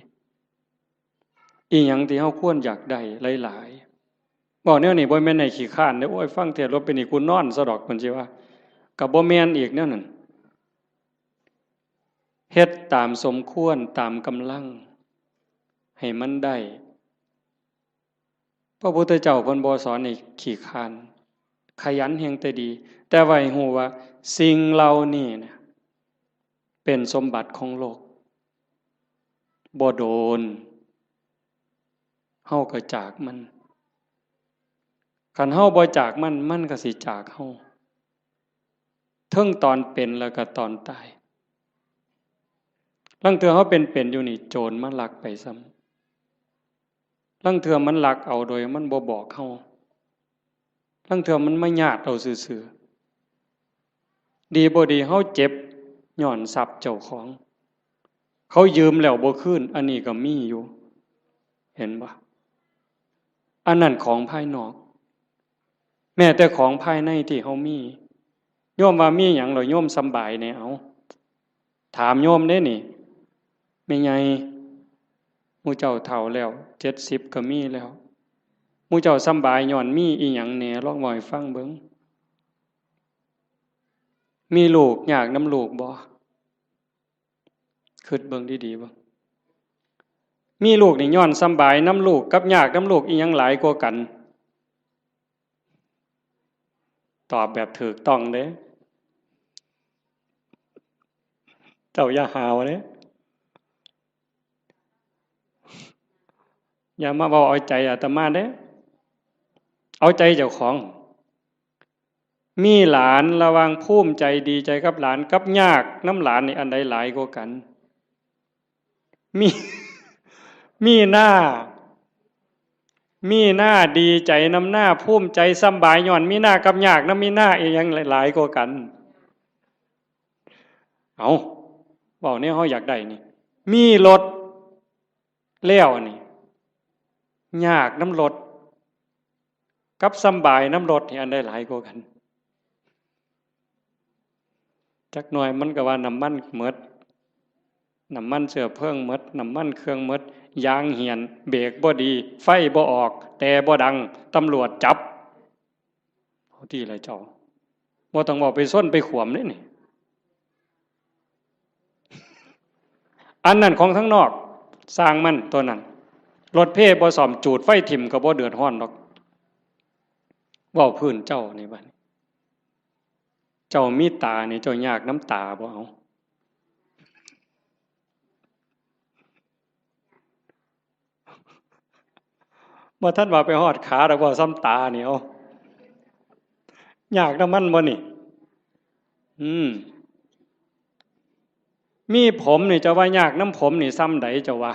ๆ อีหยังที่เฮาควรอยากได้หลายๆ เว้าแนวนี้บ่แม่นให้ขี้คร้านเด้อ โอ้ย ฟังเทศน์แล้วเป็นนี่กูนอนซะดอก เพิ่นสิว่า ก็บ่แม่นอีกแนวนั้น เฮ็ดตามสมควร ตามกำลัง ให้มันได้ พระพุทธเจ้าเพิ่นบ่สอนให้ขี้คร้าน ขยันแฮ่งแต่ดี แต่ว่าให้ฮู้ว่าสิ่งเหล่านี้นะ เป็นสมบัติของโลก บ่โดน เฮาก็จากมัน คันเฮาบ่จากมัน มันก็สิจากเฮา เทิงตอนเป็นแล้วก็ตอนตาย ลางเทื่อเฮาเป็นๆ อยู่นี่ โจรมาลักไปซ้ำ ลางเทื่อมันลักเอาโดยมันบ่บอกเฮา ลางเทื่อมันมาญาติเอาซื่อๆ ดีบ่ดีเฮาเจ็บย้อนทรัพย์เจ้าของ เขายืมแล้วบ่คืน อันนี้ก็มีอยู่ เห็นบ่ อันนั้นของภายนอก แม้แต่ของภายในที่เฮามี โยมว่ามีหยังเหรอ โยมสำบายแหน่ เอา ถามโยมเด้นี่ แม่ใหญ่ หมู่เจ้าเฒ่าแล้ว เจ็ดสิบก็มีแล้ว หมู่เจ้าสำบายย้อนมีอีหยังแหน่ ลองเว้าให้ฟังเบิ่ง มีลูกยากนำลูกบ่ คิดเบิ่งดีๆ เบิ่ง มีลูกนี่ย้อนสำบายนำลูกกับยากนำลูกอีหยังหลายกว่ากัน ตอบแบบถูกต้องเด้ เจ้าอย่าหาวเด้ อย่ามาเว้าเอาใจอาตมาเด้ เอาใจเจ้าของ มีหลานระหว่างภูมิใจดีใจกับหลานกับยากนำหลานนี่อันใดหลายกว่ากัน มี มีหน้า มีหน้าดีใจนำหน้า ภูมิใจสำบายย้อนมีหน้ากับยากนำมีหน้าอีหยังหลายกว่ากัน เอา เว้าแนวเฮาอยากได้นี่ มีรถแล้วนี่ ยากนำรถ กับสำบายนำรถนี่อันใดหลายกว่ากัน จักหน่อยมันก็ว่าน้ำมันหมด น้ำมันเชื้อเพลิงหมด น้ำมันเครื่องหมด ยางเหี่ยน เบรกบ่ดี ไฟบ่ออก แต่บ่ดัง ตำรวจจับ เอาติล่ะเจ้า บ่ต้องเว้าไปชนไปขวมเด้นี่ อันนั้นของทางนอก ซ่างมันตัวนั้น รถเพบ่ซ่อม จูดไฟถิ่มก็บ่เดือดร้อนดอก เว้าพื้นเจ้านี่บัดนี้ เจ้ามีตานี่ เจ้ายากนำตาบ่ เอา บ่ทันว่าไปฮอดขาดอก เว้าส่ำตานี่ เอา ยากนำมันบ่นี่ อืม มีผมนี่ เจ้าว่ายากนำผมนี่ส่ำใด เจ้าว่า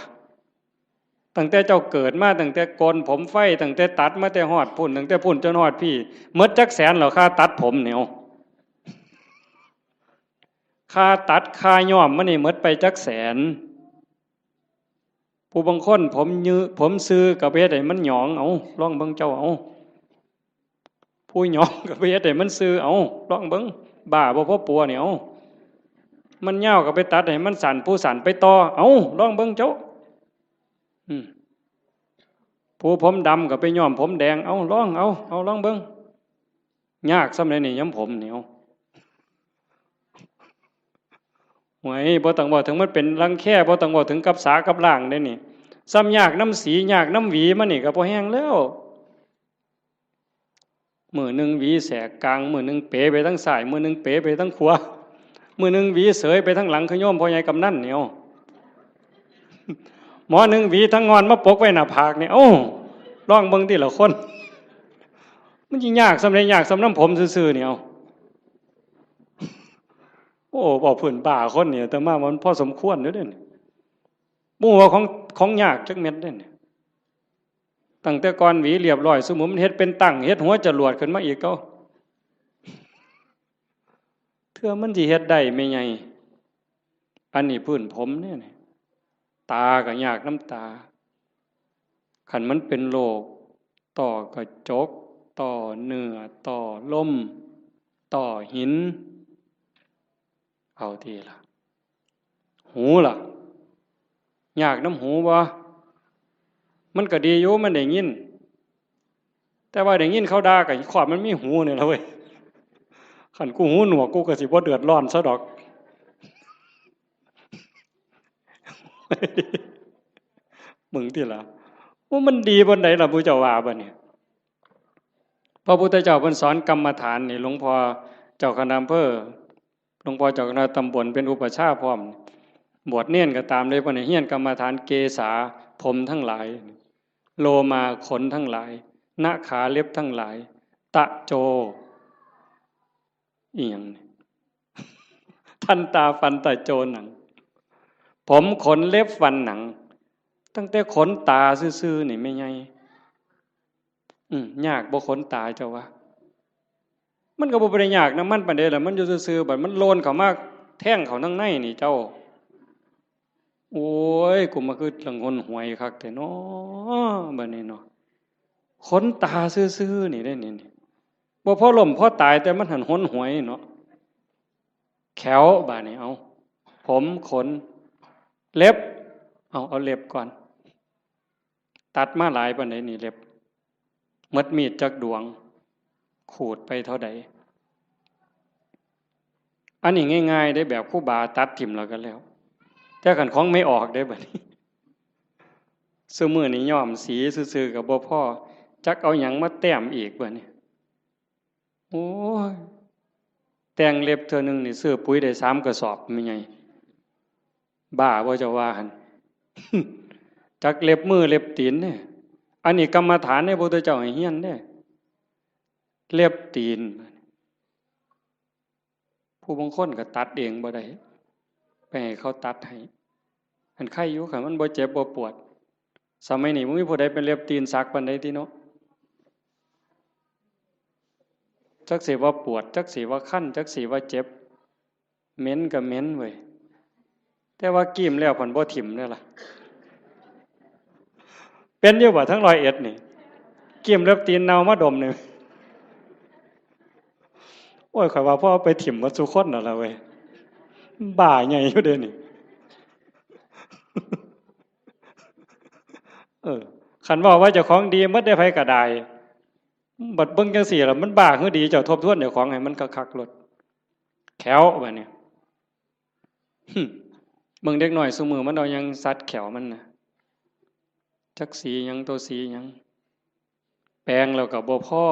ตั้งแต่เจ้าเกิดมา ตั้งแต่โกนผมไฟ ตั้งแต่ตัดมาแต่ฮอดพุ้น ตั้งแต่พุ้นจนฮอดพี้ หมดจักแสนแล้ว ค่าตัดผมนี่ เอา ค่าตัด ค่าย้อมมันนี่หมดไปจักแสน ผู้บางคนผมยื ผมซื่อก็ไปเฮ็ดให้มันหยอง เอา ลองเบิ่งเจ้า เอา ผู้หยองก็ไปเฮ็ดให้มันซื่อ เอา ลองเบิ่ง บ้าบ่พอปัวนี่ เอา มันยาวก็ไปตัดให้มันสั้น ผู้สั้นไปต่อ เอา ลองเบิ่งเจ้า อืม ผู้ผมดำก็ไปย้อมผมแดง เอา ลอง เอา เอา ลองเบิ่ง ยากส่ำใดนี่ ย้อมผมนี่ เอา โอ้ย บ่ต้องเว้าถึงมันเป็นรังแค บ่ต้องเว้าถึงกับสากับล้างเด้นี่ ส่ำยากนำสี ยากนำหวีมันนี่ก็พอแฮงแล้ว มื้อหนึ่งหวีแสกกลาง มื้อหนึ่งเป๋ไปทางซ้าย มื้อหนึ่งเป๋ไปทางขวา มื้อหนึ่งหวีเสยไปทางหลัง คือโยมพ่อใหญ่กำนันนี่ เอา หมอหนึ่งหวีทางงอนมาปกไว้หน้าผากนี่ เอ้า ลองเบิ่งติล่ะคน มันสิยากส่ำใด ยากส่ำนำผมซื่อๆนี่ เอา โอ้ เว้าพื้นบ้าคนนี่ อาตมาว่ามันพอสมควรอยู่เด้นี่ บ่ฮู้ว่าของ ของยากจักเม็ดเด้นี่ ตั้งแต่ก่อนหวีเรียบร้อย ซุมื้อมันเฮ็ดเป็นตั้ง เฮ็ดหัวจรวดขึ้นมาอีกเก่า เทื่อมันสิเฮ็ดได้แม่ใหญ่ อันนี้พื้นผมเด้นี่ ตาก็ยากนำตา คันมันเป็นโรค ต้อกระจก ต้อเนื้อ ต้อลม ต้อหิน เอาติล่ะ หูล่ะ ยากนำหูบ่ มันก็ดีอยู่ มันได้ยิน แต่ว่าได้ยินเขาด่าก็คอดมันมีหูนี่ล่ะเว้ย คันกูหูหนวกกูก็สิบ่เดือดร้อนซะดอก มึงติล่ะ ว่ามันดีปานใดล่ะ ผู้เจ้าว่าบัดนี้ พระพุทธเจ้าเพิ่นสอนกรรมฐานนี่ หลวงพ่อเจ้าคณะอำเภอ หลวงพ่อเจ้าคณะตำบลเป็นอุปัชฌาย์พร้อม บวชเณรก็ตามเลย เพิ่นให้เฮียนกรรมฐาน เกสา ผมทั้งหลาย โลมา ขนทั้งหลาย นขา เล็บทั้งหลาย ตะโจ อีหยังนี่ ทันตา ฟัน ตะโจ หนัง ผม ขน เล็บ ฟัน หนัง ตั้งแต่ขนตาซื่อๆนี่แม่ใหญ่ อืม ยากบ่ขนตาเจ้าว่า มันก็บ่ได้ยากนำมันปานใดล่ะ มันอยู่ซื่อๆ บัดมันโลนเข้ามาแทงเข้าทางในนี่เจ้า โอ้ย กูมาคือละงนหวยคักแท้น้อ บัดนี้เนาะ ขนตาซื่อๆ นี่เด้นี่ นี่ บ่พอล้มพอตาย แต่มันหั้นหนหวยเนาะ แข้ว บาดนี้ เอา ผม ขน เล็บ เอา เอาเล็บก่อน ตัดมาหลายปานใดนี่เล็บ หมดมีดจักดวง ขูดไปเท่าใด อันนี้ง่ายๆเด้ แบบครูบาตัดถิ่มแล้วก็แล้ว แต่คันของไม่ออกเด้บัดนี้ ซุมื้อนี้ย้อมสีซื่อๆก็บ่พอ จักเอาหยังมาแต้มอีกบัดนี้ โอ้ย แต่งเล็บเทื่อหนึ่งนี่ซื้อปุ๋ยได้สามกระสอบ แม่ใหญ่ บ้าบ่เจ้าว่าหั่น จักเล็บมือเล็บตีนเนี่ย อันนี้กรรมฐานเนี่ยพระพุทธเจ้าให้เฮียนเนี่ย เล็บตีน ผู้บางคนก็ตัดเองบ่ได้ ไปให้เขาตัดให้ อันไข้อยู่ค่ะ มันบ่เจ็บบ่ปวด สมัยนี้บ่มีผู้ใดเป็นเล็บตีนสักปานใดติเนาะ จักสิว่าปวด จักสิว่าคัน จักสิว่าเจ็บ เหม็นก็เหม็นเว้ย แต่ว่ากีมแล้วผันบ่ถิ่มเด้อล่ะ เป็นอยู่บ่ทั้งร้อยเอ็ดนี่ กีมเล็บตีนเน่ามาดมนี่ โอ้ย ข้อยว่าพอเอาไปถิ่มหมดซุคนแล้วล่ะเว้ย บ้าใหญ่อยู่เด้นี่ เออ คันเว้าว่าเจ้าของดีหมดเด้ ไผก็ได้ บัดเบิ่งจั่งซี้ล่ะ มันบ้าคือดี เจ้าทบทวนเจ้าของให้มันคักๆโลด แข้วบัดนี้ หึ เบิ่งเด็กน้อยซุมื้อมันเอาหยังสัดแข้วมันน่ะ จักสีหยัง ตัวสีหยัง แปรงแล้วก็บ่พอ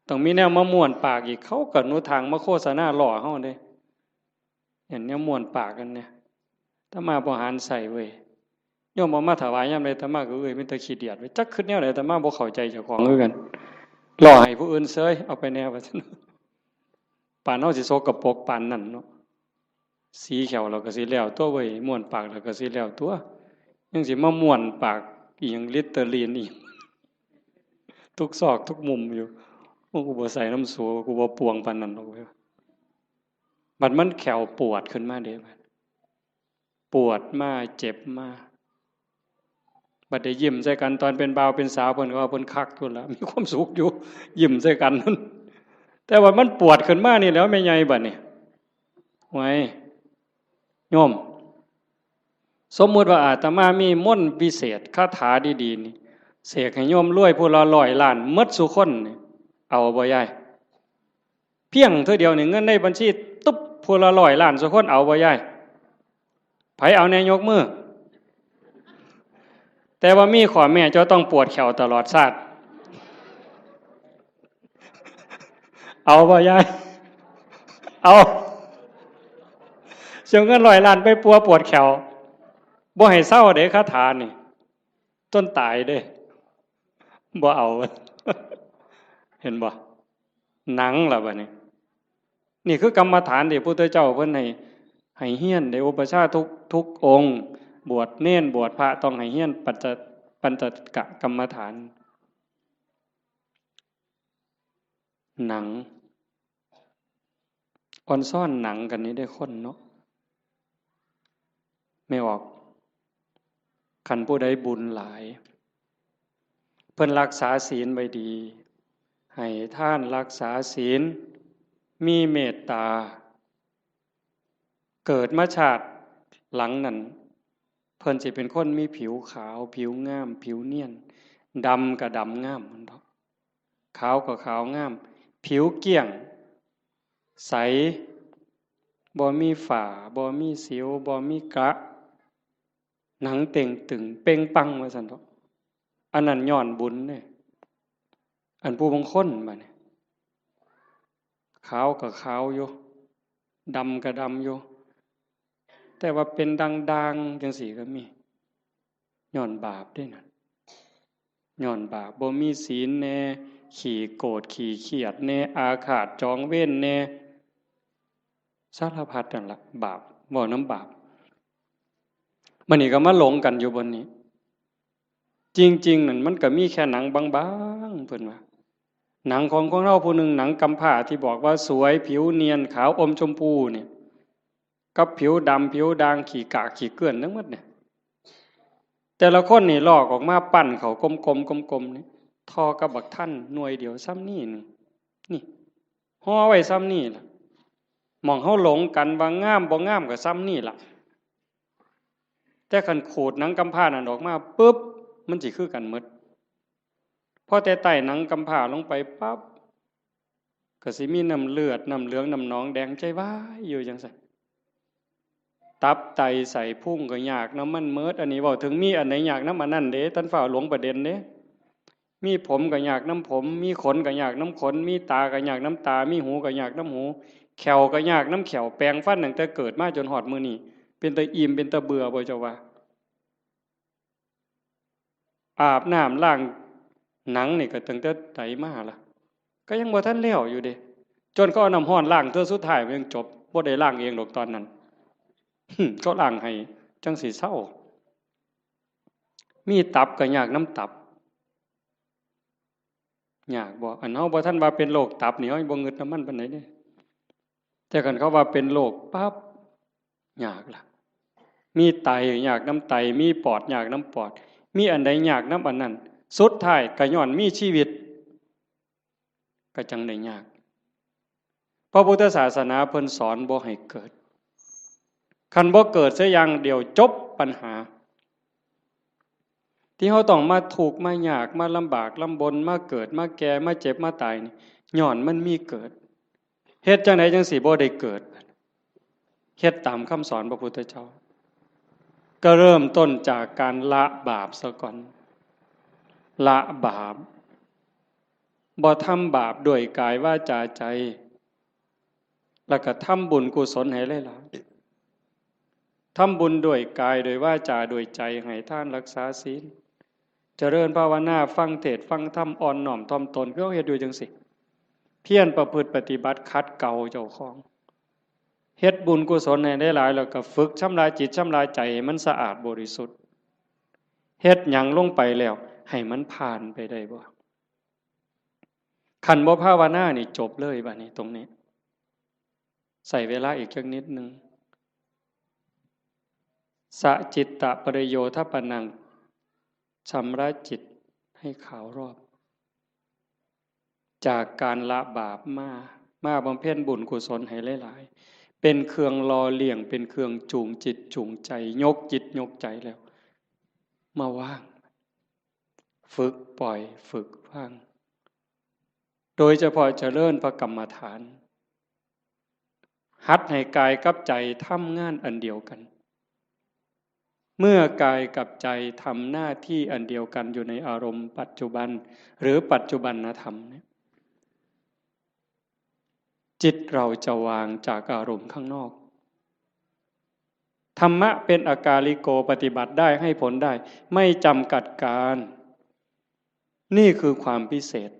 ต้องมีแนวมาม้วนปากอีก เขาก็หนทางมาโฆษณาล้อเฮาเด้ เห็นแนวม้วนปากกันเนี่ย อาตมาบ่หันใส่เว้ย โยมเอามาถวายยามใด อาตมาก็เอ้ย เป็นตาขี้เดียดเว้ย จักคิดแนวใด อาตมาบ่เข้าใจเจ้าของคือกัน ล้อให้ผู้อื่นเซย เอาไปแน่ว่าซั่น ปานเฮาสิสกปรกปานนั้นเนาะ สีแข้วเราก็สิแล้วตัวเว้ย ม้วนปากเราก็สิแล้วตัว ยังสิมาม้วนปากอีหยัง ลิตเตอรีนอีหยัง ทุกซอกทุกมุมอยู่ โอ้ กูบ่ใส่น้ำสู กูบ่ปวงปานนั้นดอกเว้ย บัดมันแข้วปวดขึ้นมาเด้ บัดปวดมา เจ็บมา บัดได้ยิ้มใส่กันตอนเป็นบ่าวเป็นสาว เพิ่นก็ว่าเพิ่นคักอยู่ล่ะ มีความสุขอยู่ ยิ้มใส่กัน แต่ว่ามันปวดขึ้นมานี่แหล้วแม่ใหญ่บัดนี้ ไว้ โยม สมมุติว่าอาตมามีมนต์วิเศษ คาถาดีๆนี่ เสกให้โยมรวยผู้ละร้อยล้านหมดซุคนนี่ เอาบ่ยาย เพียงเทื่อเดียวนี่ เงินในบัญชีตุ๊บ ผู้ละร้อยล้านซุคน เอาบ่ยาย ไผเอาแน่ยกมือ แต่ว่ามีข้อแม้ เจ้าต้องปวดแข้วตลอดชาติ เอาบ่ยาย เอา เสียเงินร้อยล้านไปปัวปวดแข้ว บ่ให้เซาเด้ คาถานี่ จนตายเด้ บ่เอา เห็นบ่ หนังล่ะบัดนี้ นี่คือกรรมฐานที่พระพุทธเจ้าเพิ่นให้ ให้เฮียน ได้อุปัชฌาย์ทุก ทุกองค์ บวชเณร บวชพระ ต้องให้เฮียนปัญจ ปัญจกกรรมฐาน หนัง อ่อนซ้อนหนังกันนี่ได้คนเนาะ แม่ออก คันผู้ใดบุญหลาย เพิ่นรักษาศีลไว้ดี ให้ทาน รักษาศีล มีเมตตา เกิดมาชาติหลังนั้น เพิ่นสิเป็นคนมีผิวขาว ผิวงาม ผิวเนียน ดำก็ดำงามมันดอก ขาวก็ขาวงาม ผิวเกลี้ยง ใส บ่มีฝ้า บ่มีสิว บ่มีกระ หนังเต่งตึง เป่งปัง ว่าซั่นเถาะ อันนั้นย้อนบุญเด้ อันผู้บางคนบัดนี้ ขาวก็ขาวอยู่ ดำก็ดำอยู่ แต่ว่าเป็นด่างๆจั่งซี้ก็มี ย้อนบาปเด้นั่น ย้อนบาป บ่มีศีลแน่ ขี้โกรธ ขี้เคียดแน่ อาฆาตจองเวรแน่ สารพัดนั่นล่ะ บาป เว้านำบาป บัดนี้ก็มาหลงกันอยู่บนนี้ จริงๆนั่นมันก็มีแค่หนังบางๆ เพิ่นว่า หนังของคนเฮาผู้หนึ่ง หนังกำพร้าที่บอกว่าสวย ผิวเนียน ขาวอมชมพูเนี่ย กับผิวดำ ผิวด่าง ขี้กากขี้เกลื่อนทั้งหมดเนี่ย แต่ละคนนี่ลอกออกมา ปั้นเข้ากลมๆ กลมๆ นี่ ท่อกับบักทันหน่วยเดียวส่ำนี้หนึ่ง นี่ ห่อไว้ส่ำนี้ล่ะ หม่องเฮาหลงกันว่างามบ่งามก็ส่ำนี้ล่ะ แต่คันขูดหนังกำพร้านั่นออกมาปุ๊บ มันสิคือกันหมด พอแต่ไต่หนังกำพร้าลงไปปั๊บ ก็สิมีน้ำเลือด น้ำเหลือง น้ำหนองแดง ใจวายอยู่จั่งซั้น ตับไตไส้พุงก็ยากนำมันหมด อันนี้เว้าถึงมีอันใดยากนำอันนั้นเด้ ท่านฟ้าวหลงประเด็นเด้ มีผมก็ยากนำผม มีขนก็ยากนำขน มีตาก็ยากนำตา มีหูก็ยากนำหู แข้วก็ยากนำแข้ว แปรงฟันตั้งแต่เกิดมาจนฮอดมื้อนี้ เป็นตาอิ่ม เป็นตาเบื่อบ่เจ้าว่า อาบน้ำล้างหนังนี่ก็ตั้งแต่ใดมาล่ะ ก็ยังบ่ทันแล้วอยู่เด้ จนเขาเอาน้ำร้อนล้างเทื่อสุดท้ายมันยังจบ บ่ได้ล้างเองดอกตอนนั้น เขาล้างให้จั่งสิเซา มีตับก็ยากนำตับ ยากบ่ อันเฮาบ่ทันว่าเป็นโรคตับนี่ เฮาบ่งึดนำมันปานใดเด้ แต่คันเขาว่าเป็นโรคปั๊บ ยากล่ะ มีไตยากนำไต มีปอดยากนำปอด มีอันใดยากนำอันนั้น สุดท้ายก็ย้อนมีชีวิต ก็จั่งได้ยาก พระพุทธศาสนาเพิ่นสอนบ่ให้เกิด คันบ่เกิดเสียอย่างเดียวจบปัญหา ที่เฮาต้องมาทุกข์มายาก มาลำบากลำบน มาเกิด มาแก่ มาเจ็บ มาตายนี่ ย้อนมันมีเกิด เฮ็ดจั่งใดจั่งสิบ่ได้เกิด เฮ็ดตามคำสอนพระพุทธเจ้า ก็เริ่มต้นจากการละบาปซะก่อน ละบาป บ่ทำบาปด้วยกายวาจาใจ แล้วก็ทำบุญกุศลให้หลายๆ ทำบุญด้วยกาย ด้วยวาจา ด้วยใจ ให้ทาน รักษาศีล เจริญภาวนา ฟังเทศน์ฟังธรรม อ่อนน้อมถ่อมตน คือเฮาเฮ็ดอยู่จั่งซี้ เพียรประพฤติปฏิบัติ ขัดเกลาเจ้าของ เฮ็ดบุญกุศลให้หลายๆ แล้วก็ฝึกชำระจิตชำระใจให้มันสะอาดบริสุทธิ์ เฮ็ดหยังลงไปแล้ว ให้มันผ่านไปได้บ่ คันบ่ภาวนานี่จบเลยบัดนี้ตรงนี้ ใช้เวลาอีกจักนิดหนึ่ง สะจิตตะปริโยทปนัง ชำระจิตให้ขาวรอบ จากการละบาปมา มาบำเพ็ญบุญกุศลให้หลายๆ เป็นเครื่องหล่อเลี้ยง เป็นเครื่องจูงจิตจูงใจ ยกจิตยกใจแล้ว มาวาง ฝึกปล่อย ฝึกวาง โดยเฉพาะเจริญพระกรรมฐาน หัดให้กายกับใจทำงานอันเดียวกัน เมื่อกายกับใจทำหน้าที่อันเดียวกันอยู่ในอารมณ์ปัจจุบัน หรือปัจจุบันธรรมเนี่ย จิตเราจะวางจากอารมณ์ข้างนอก ธรรมะเป็นอากาลิโก ปฏิบัติได้ ให้ผลได้ ไม่จำกัดการ นี่คือความพิเศษ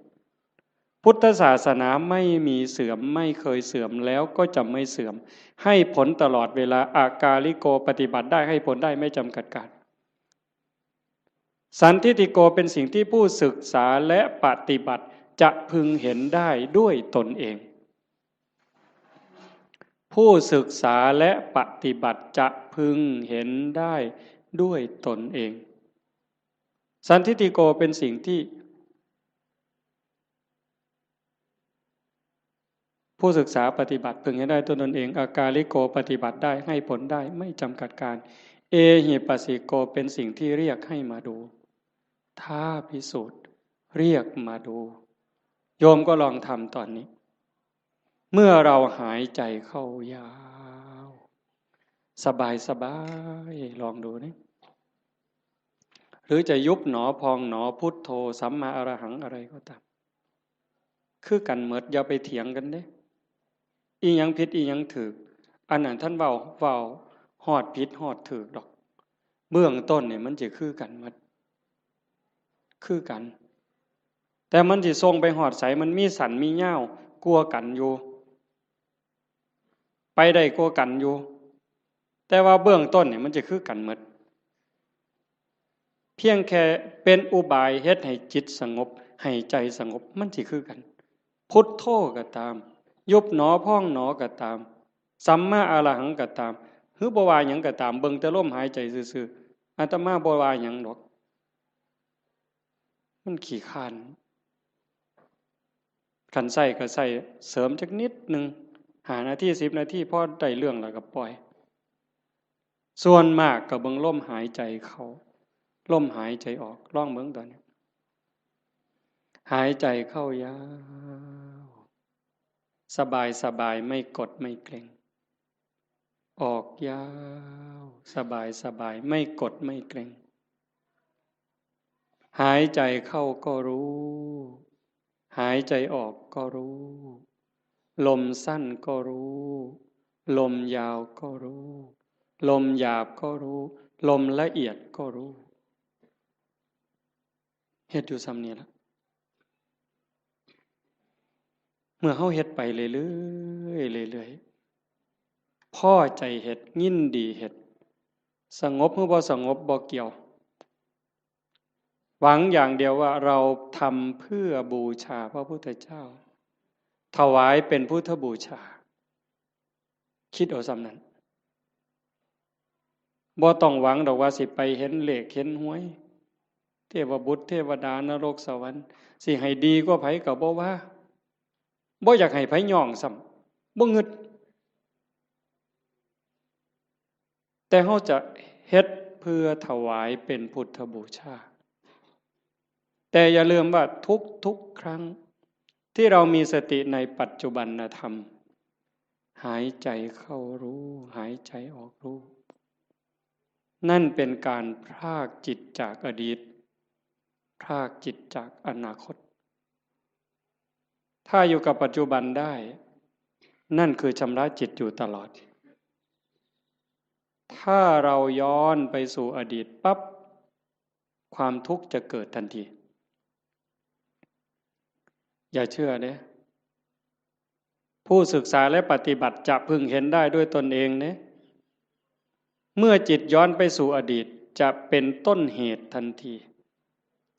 พุทธศาสนาไม่มีเสื่อม ไม่เคยเสื่อม แล้วก็จะไม่เสื่อม ให้ผลตลอดเวลา อากาลิโก ปฏิบัติได้ ให้ผลได้ ไม่จำกัดการ สันทิฏฐิโก เป็นสิ่งที่ผู้ศึกษาและปฏิบัติจะพึงเห็นได้ด้วยตนเอง ผู้ศึกษาและปฏิบัติจะพึงเห็นได้ด้วยตนเอง สันทิฏฐิโก เป็นสิ่งที่ ผู้ศึกษาปฏิบัติพึงให้ได้ด้วยตนเอง อากาลิโก ปฏิบัติได้ ให้ผลได้ ไม่จำกัดการ เอหิปัสสิโก เป็นสิ่งที่เรียกให้มาดู ท้าพิสูจน์ เรียกมาดู โยมก็ลองทำตอนนี้ เมื่อเราหายใจเข้ายาว สบายสบาย ลองดูนี่ หรือจะยุบหนอพองหนอ พุทโธ สัมมาอรหัง อะไรก็ตาม คือกันหมด อย่าไปเถียงกันเด้ อีหยังผิดอีหยังถูก อันนั้นท่านเว้า เว้าฮอดผิดฮอดถูกดอก เบื้องต้นนี่มันจะคือกันหมด คือกัน แต่มันสิส่งไปฮอดไส มันมีสั้นมียาวกว่ากันอยู่ ไปได้กว่ากันอยู่ แต่ว่าเบื้องต้นนี่มันจะคือกันหมด เพียงแค่เป็นอุบายเฮ็ดให้จิตสงบ ให้ใจสงบ มันสิคือกัน พุทโธก็ตาม ยุบหนอพองหนอก็ตาม สัมมาอรหังก็ตาม หรือบ่ว่าหยังก็ตาม เบิ่งแต่ลมหายใจซื่อๆ อาตมาบ่ว่าหยังดอก มันขี้คร้าน คันใช้ก็ใช้เสริมจักนิดหนึ่ง ห้านาที สิบนาที พอได้เรื่องแล้วก็ปล่อย ส่วนมากก็เบิ่งลมหายใจเข้า ลมหายใจออก ลองเบิ่งตอนนี้ หายใจเข้ายาว สบายสบาย ไม่กดไม่เกร็ง ออกยาว สบายสบาย ไม่กดไม่เกร็ง หายใจเข้าก็รู้ หายใจออกก็รู้ ลมสั้นก็รู้ ลมยาวก็รู้ ลมหยาบก็รู้ ลมละเอียดก็รู้ เฮ็ดอยู่ส่ำนี้ละ เมื่อเฮาเฮ็ดไปเรื่อยๆ เรื่อยๆ พอใจเฮ็ด ยินดีเฮ็ด สงบหรือบ่สงบบ่เกี่ยว หวังอย่างเดียวว่าเราทำเพื่อบูชาพระพุทธเจ้า ถวายเป็นพุทธบูชา คิดเอาส่ำนั้น บ่ต้องหวังดอกว่าสิไปเห็นเลขเห็นหวย เทวบุตรเทวดานรกสวรรค์ สิให้ดีกว่าไผก็บ่ว่า บ่อยากให้ไผย่องซ้ำ บ่งึด แต่เฮาจะเฮ็ดเพื่อถวายเป็นพุทธบูชา แต่อย่าลืมว่าทุกๆ ครั้งที่เรามีสติในปัจจุบันธรรม หายใจเข้ารู้ หายใจออกรู้ นั่นเป็นการพรากจิตจากอดีต พรากจิตจากอนาคต ถ้าอยู่กับปัจจุบันได้ นั่นคือชำระจิตอยู่ตลอด ถ้าเราย้อนไปสู่อดีตปั๊บ ความทุกข์จะเกิดทันที อย่าเชื่อเด้ ผู้ศึกษาและปฏิบัติจะพึงเห็นได้ด้วยตนเองเด้ เมื่อจิตย้อนไปสู่อดีต จะเป็นต้นเหตุทันที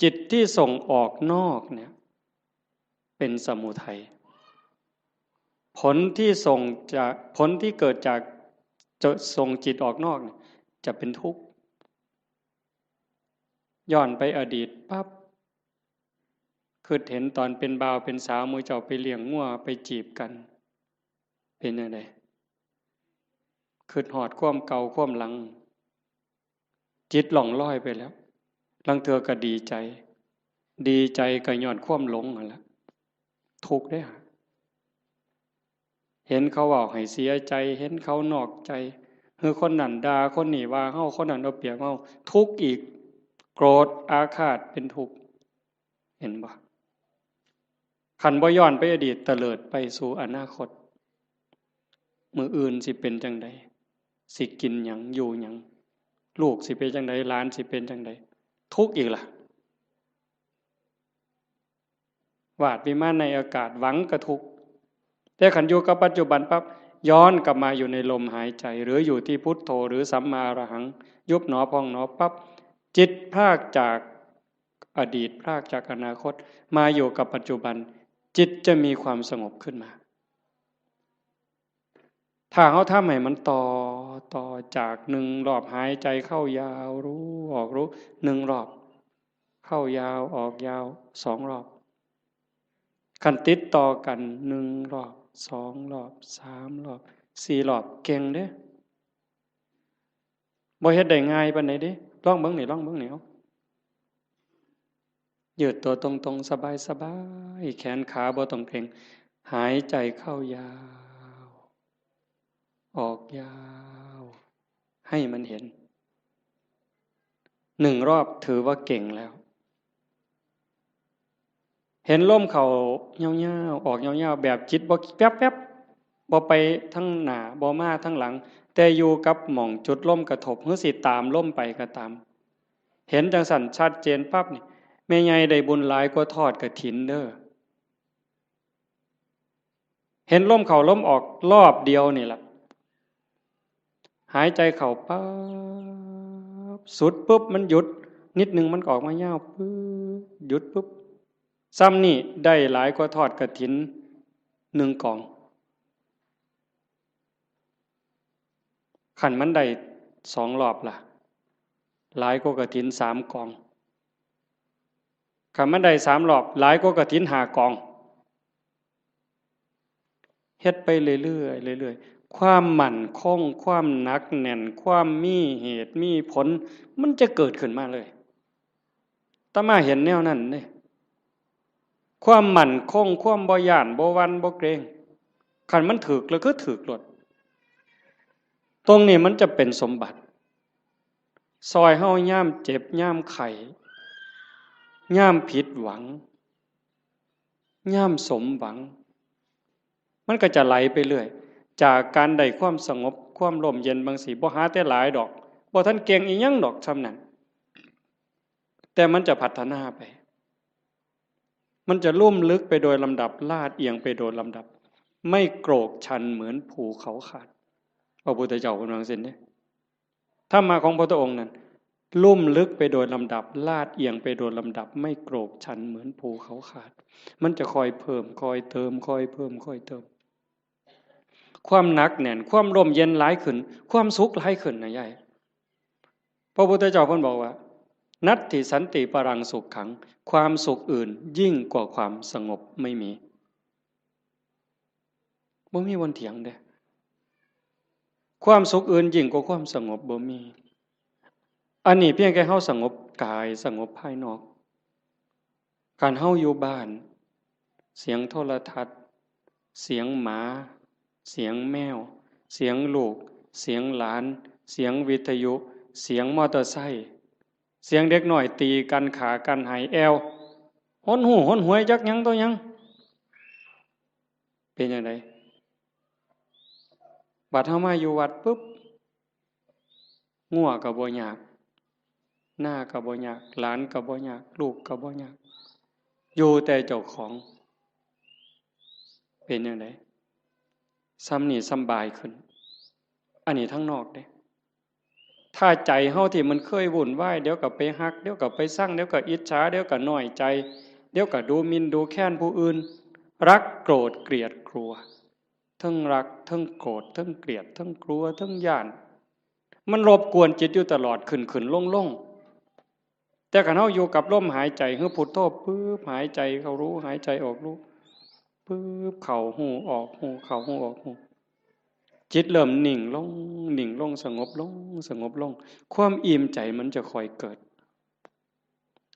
จิตที่ส่งออกนอกเนี่ย เป็นสมุทัย ผลที่ส่งจาก ผลที่เกิดจาก จะส่งจิตออกนอกเนี่ย จะเป็นทุกข์ ย้อนไปอดีตปั๊บ คิดเห็นตอนเป็นบ่าวเป็นสาว หมู่เจ้าไปเลี้ยงงัวไปจีบกัน เป็นจั่งใด คิดฮอดความเก่าความหลัง จิตล่องลอยไปแล้ว ลางเทื่อก็ดีใจ ดีใจก็ย้อนความหลงนั่นแหละ ทุกข์เด้อ เห็นเขาเว้าให้เสียใจ เห็นเขานอกใจ คือคนนั้นด่า คนนี้ว่าเฮา คนนั้นเอาเปรียบเฮา ทุกข์อีก โกรธอาฆาตเป็นทุกข์ เห็นบ่ คันบ่ย้อนไปอดีต เตลิดไปสู่อนาคต มื้ออื่นสิเป็นจั่งใด สิกินหยัง อยู่หยัง ลูกสิเป็นจั่งใด หลานสิเป็นจั่งใด ทุกข์อีกล่ะ วาดวิมานในอากาศ หวังก็ทุกข์ แต่คันอยู่กับปัจจุบันปั๊บ ย้อนกลับมาอยู่ในลมหายใจ หรืออยู่ที่พุทโธ หรือสัมมาอรหัง ยุบหนอพองหนอปั๊บ จิตพรากจากอดีต พรากจากอนาคต มาอยู่กับปัจจุบัน จิตจะมีความสงบขึ้นมา ถ้าเฮาทำให้มันต่อ ต่อจากหนึ่งรอบหายใจเข้ายาวรู้ ออกรู้ หนึ่งรอบ เข้ายาว ออกยาว สองรอบ คันติดต่อกัน หนึ่งรอบ สองรอบ สามรอบ สี่รอบ เก่งเด้ บ่เฮ็ดได้ง่ายปานใดเด้ ลองเบิ่งนี่ ลองเบิ่งนี่ เอา ยืดตัวตรงๆ สบายๆ แขนขาบ่ต้องเกร็ง หายใจเข้ายาว ออกยาว ให้มันเห็น หนึ่งรอบถือว่าเก่งแล้ว เห็นลมเข้ายาวๆ ออกยาวๆ แบบจิตบ่แป๊บๆ บ่ไปทางหน้า บ่มาทางหลัง แต่อยู่กับหม่องจุดลมกระทบ หรือสิตามลมไปก็ตาม เห็นจั่งซั้นชัดเจนปั๊บนี่ แม่ใหญ่ได้บุญหลายกว่าทอดกฐินเด้อ เห็นลมเข้าลมออกรอบเดียวนี่ล่ะ หายใจเข้าปั๊บ สุดปุ๊บมันหยุด นิดหนึ่งมันก็ออกมายาวปึ๊บ หยุดปึ๊บ ซ้ำนี่ได้หลายกว่าทอดกฐินหนึ่งกอง คันมันได้สองรอบล่ะ หลายกว่ากฐินสามกอง คันมันได้สามรอบ หลายกว่ากฐินห้ากอง เฮ็ดไปเรื่อยๆ เรื่อยๆ ความมั่นคง ความหนักแน่น ความมีเหตุมีผล มันจะเกิดขึ้นมาเลย อาตมาเห็นแนวนั้นเด้ ความมั่นคง ความบ่ย้าน บ่หวั่น บ่เกรง คันมันถืกแล้วคือถืกโลด ตรงนี้มันจะเป็นสมบัติ ซอยเฮายามเจ็บ ยามไข้ ยามผิดหวัง ยามสมหวัง มันก็จะไหลไปเรื่อย จากการได้ความสงบ ความร่มเย็นบางสิ บ่หาแต่หลายดอก บ่ทันเก่งอีหยังดอกส่ำนั้น แต่มันจะพัฒนาไป มันจะลุ่มลึกไปโดยลำดับ ลาดเอียงไปโดยลำดับ ไม่โกรกชันเหมือนภูเขาขาด พระพุทธเจ้าเพิ่นว่าจั่งซี้เด้ ธรรมะของพระพุทธองค์นั้น ลุ่มลึกไปโดยลำดับ ลาดเอียงไปโดยลำดับ ไม่โกรกชันเหมือนภูเขาขาด มันจะคอยเพิ่ม คอยเติม คอยเพิ่ม คอยเติม ความหนักแน่น ความร่มเย็นหลายขึ้น ความสุขหลายขึ้นนะยาย พระพุทธเจ้าเพิ่นบอกว่า นัตถิสันติปรังสุขขัง ความสุขอื่นยิ่งกว่าความสงบไม่มี บ่มีวันเถียงเด้ ความสุขอื่นยิ่งกว่าความสงบบ่มี อันนี้เพียงแค่เฮาสงบกาย สงบภายนอก คันเฮาอยู่บ้าน เสียงโทรทัศน์ เสียงหมา เสียงแมว เสียงลูก เสียงหลาน เสียงวิทยุ เสียงมอเตอร์ไซค์ เสียงเด็กน้อยตีกัน ฆ่ากัน ไห้แอ่ว หนหู้หนหวยจักหยังต่อหยัง เป็นจั่งใด บัดเฮามาอยู่วัดปุ๊บ งัวก็บ่ยาก นาก็บ่ยาก หลานก็บ่ยาก ลูกก็บ่ยาก อยู่แต่เจ้าของ เป็นจั่งใด ส่ำนี้สำบายขึ้น อันนี้ทางนอกเด้ ถ้าใจเฮาที่มันเคยวุ่นวาย เดี๋ยวก็ไปฮัก เดี๋ยวก็ไปซัง เดี๋ยวก็อิจฉา เดี๋ยวก็น้อยใจ เดี๋ยวก็ดูหมิ่นดูแคลนผู้อื่น รักโกรธเกลียดกลัว เทิงรัก เทิงโกรธ เทิงเกลียด เทิงกลัว เทิงย้าน มันรบกวนจิตอยู่ตลอด ขึ้นๆ ลงๆ แต่คันเฮาอยู่กับลมหายใจ คือพุทโธปึ๊บ หายใจเข้ารู้ หายใจออกรู้ ปึ๊บ เข้าฮู้ ออกฮู้ เข้าฮู้ ออกฮู้ จิตเริ่มนิ่งลง นิ่งลง สงบลง สงบลง ความอิ่มใจมันจะค่อยเกิด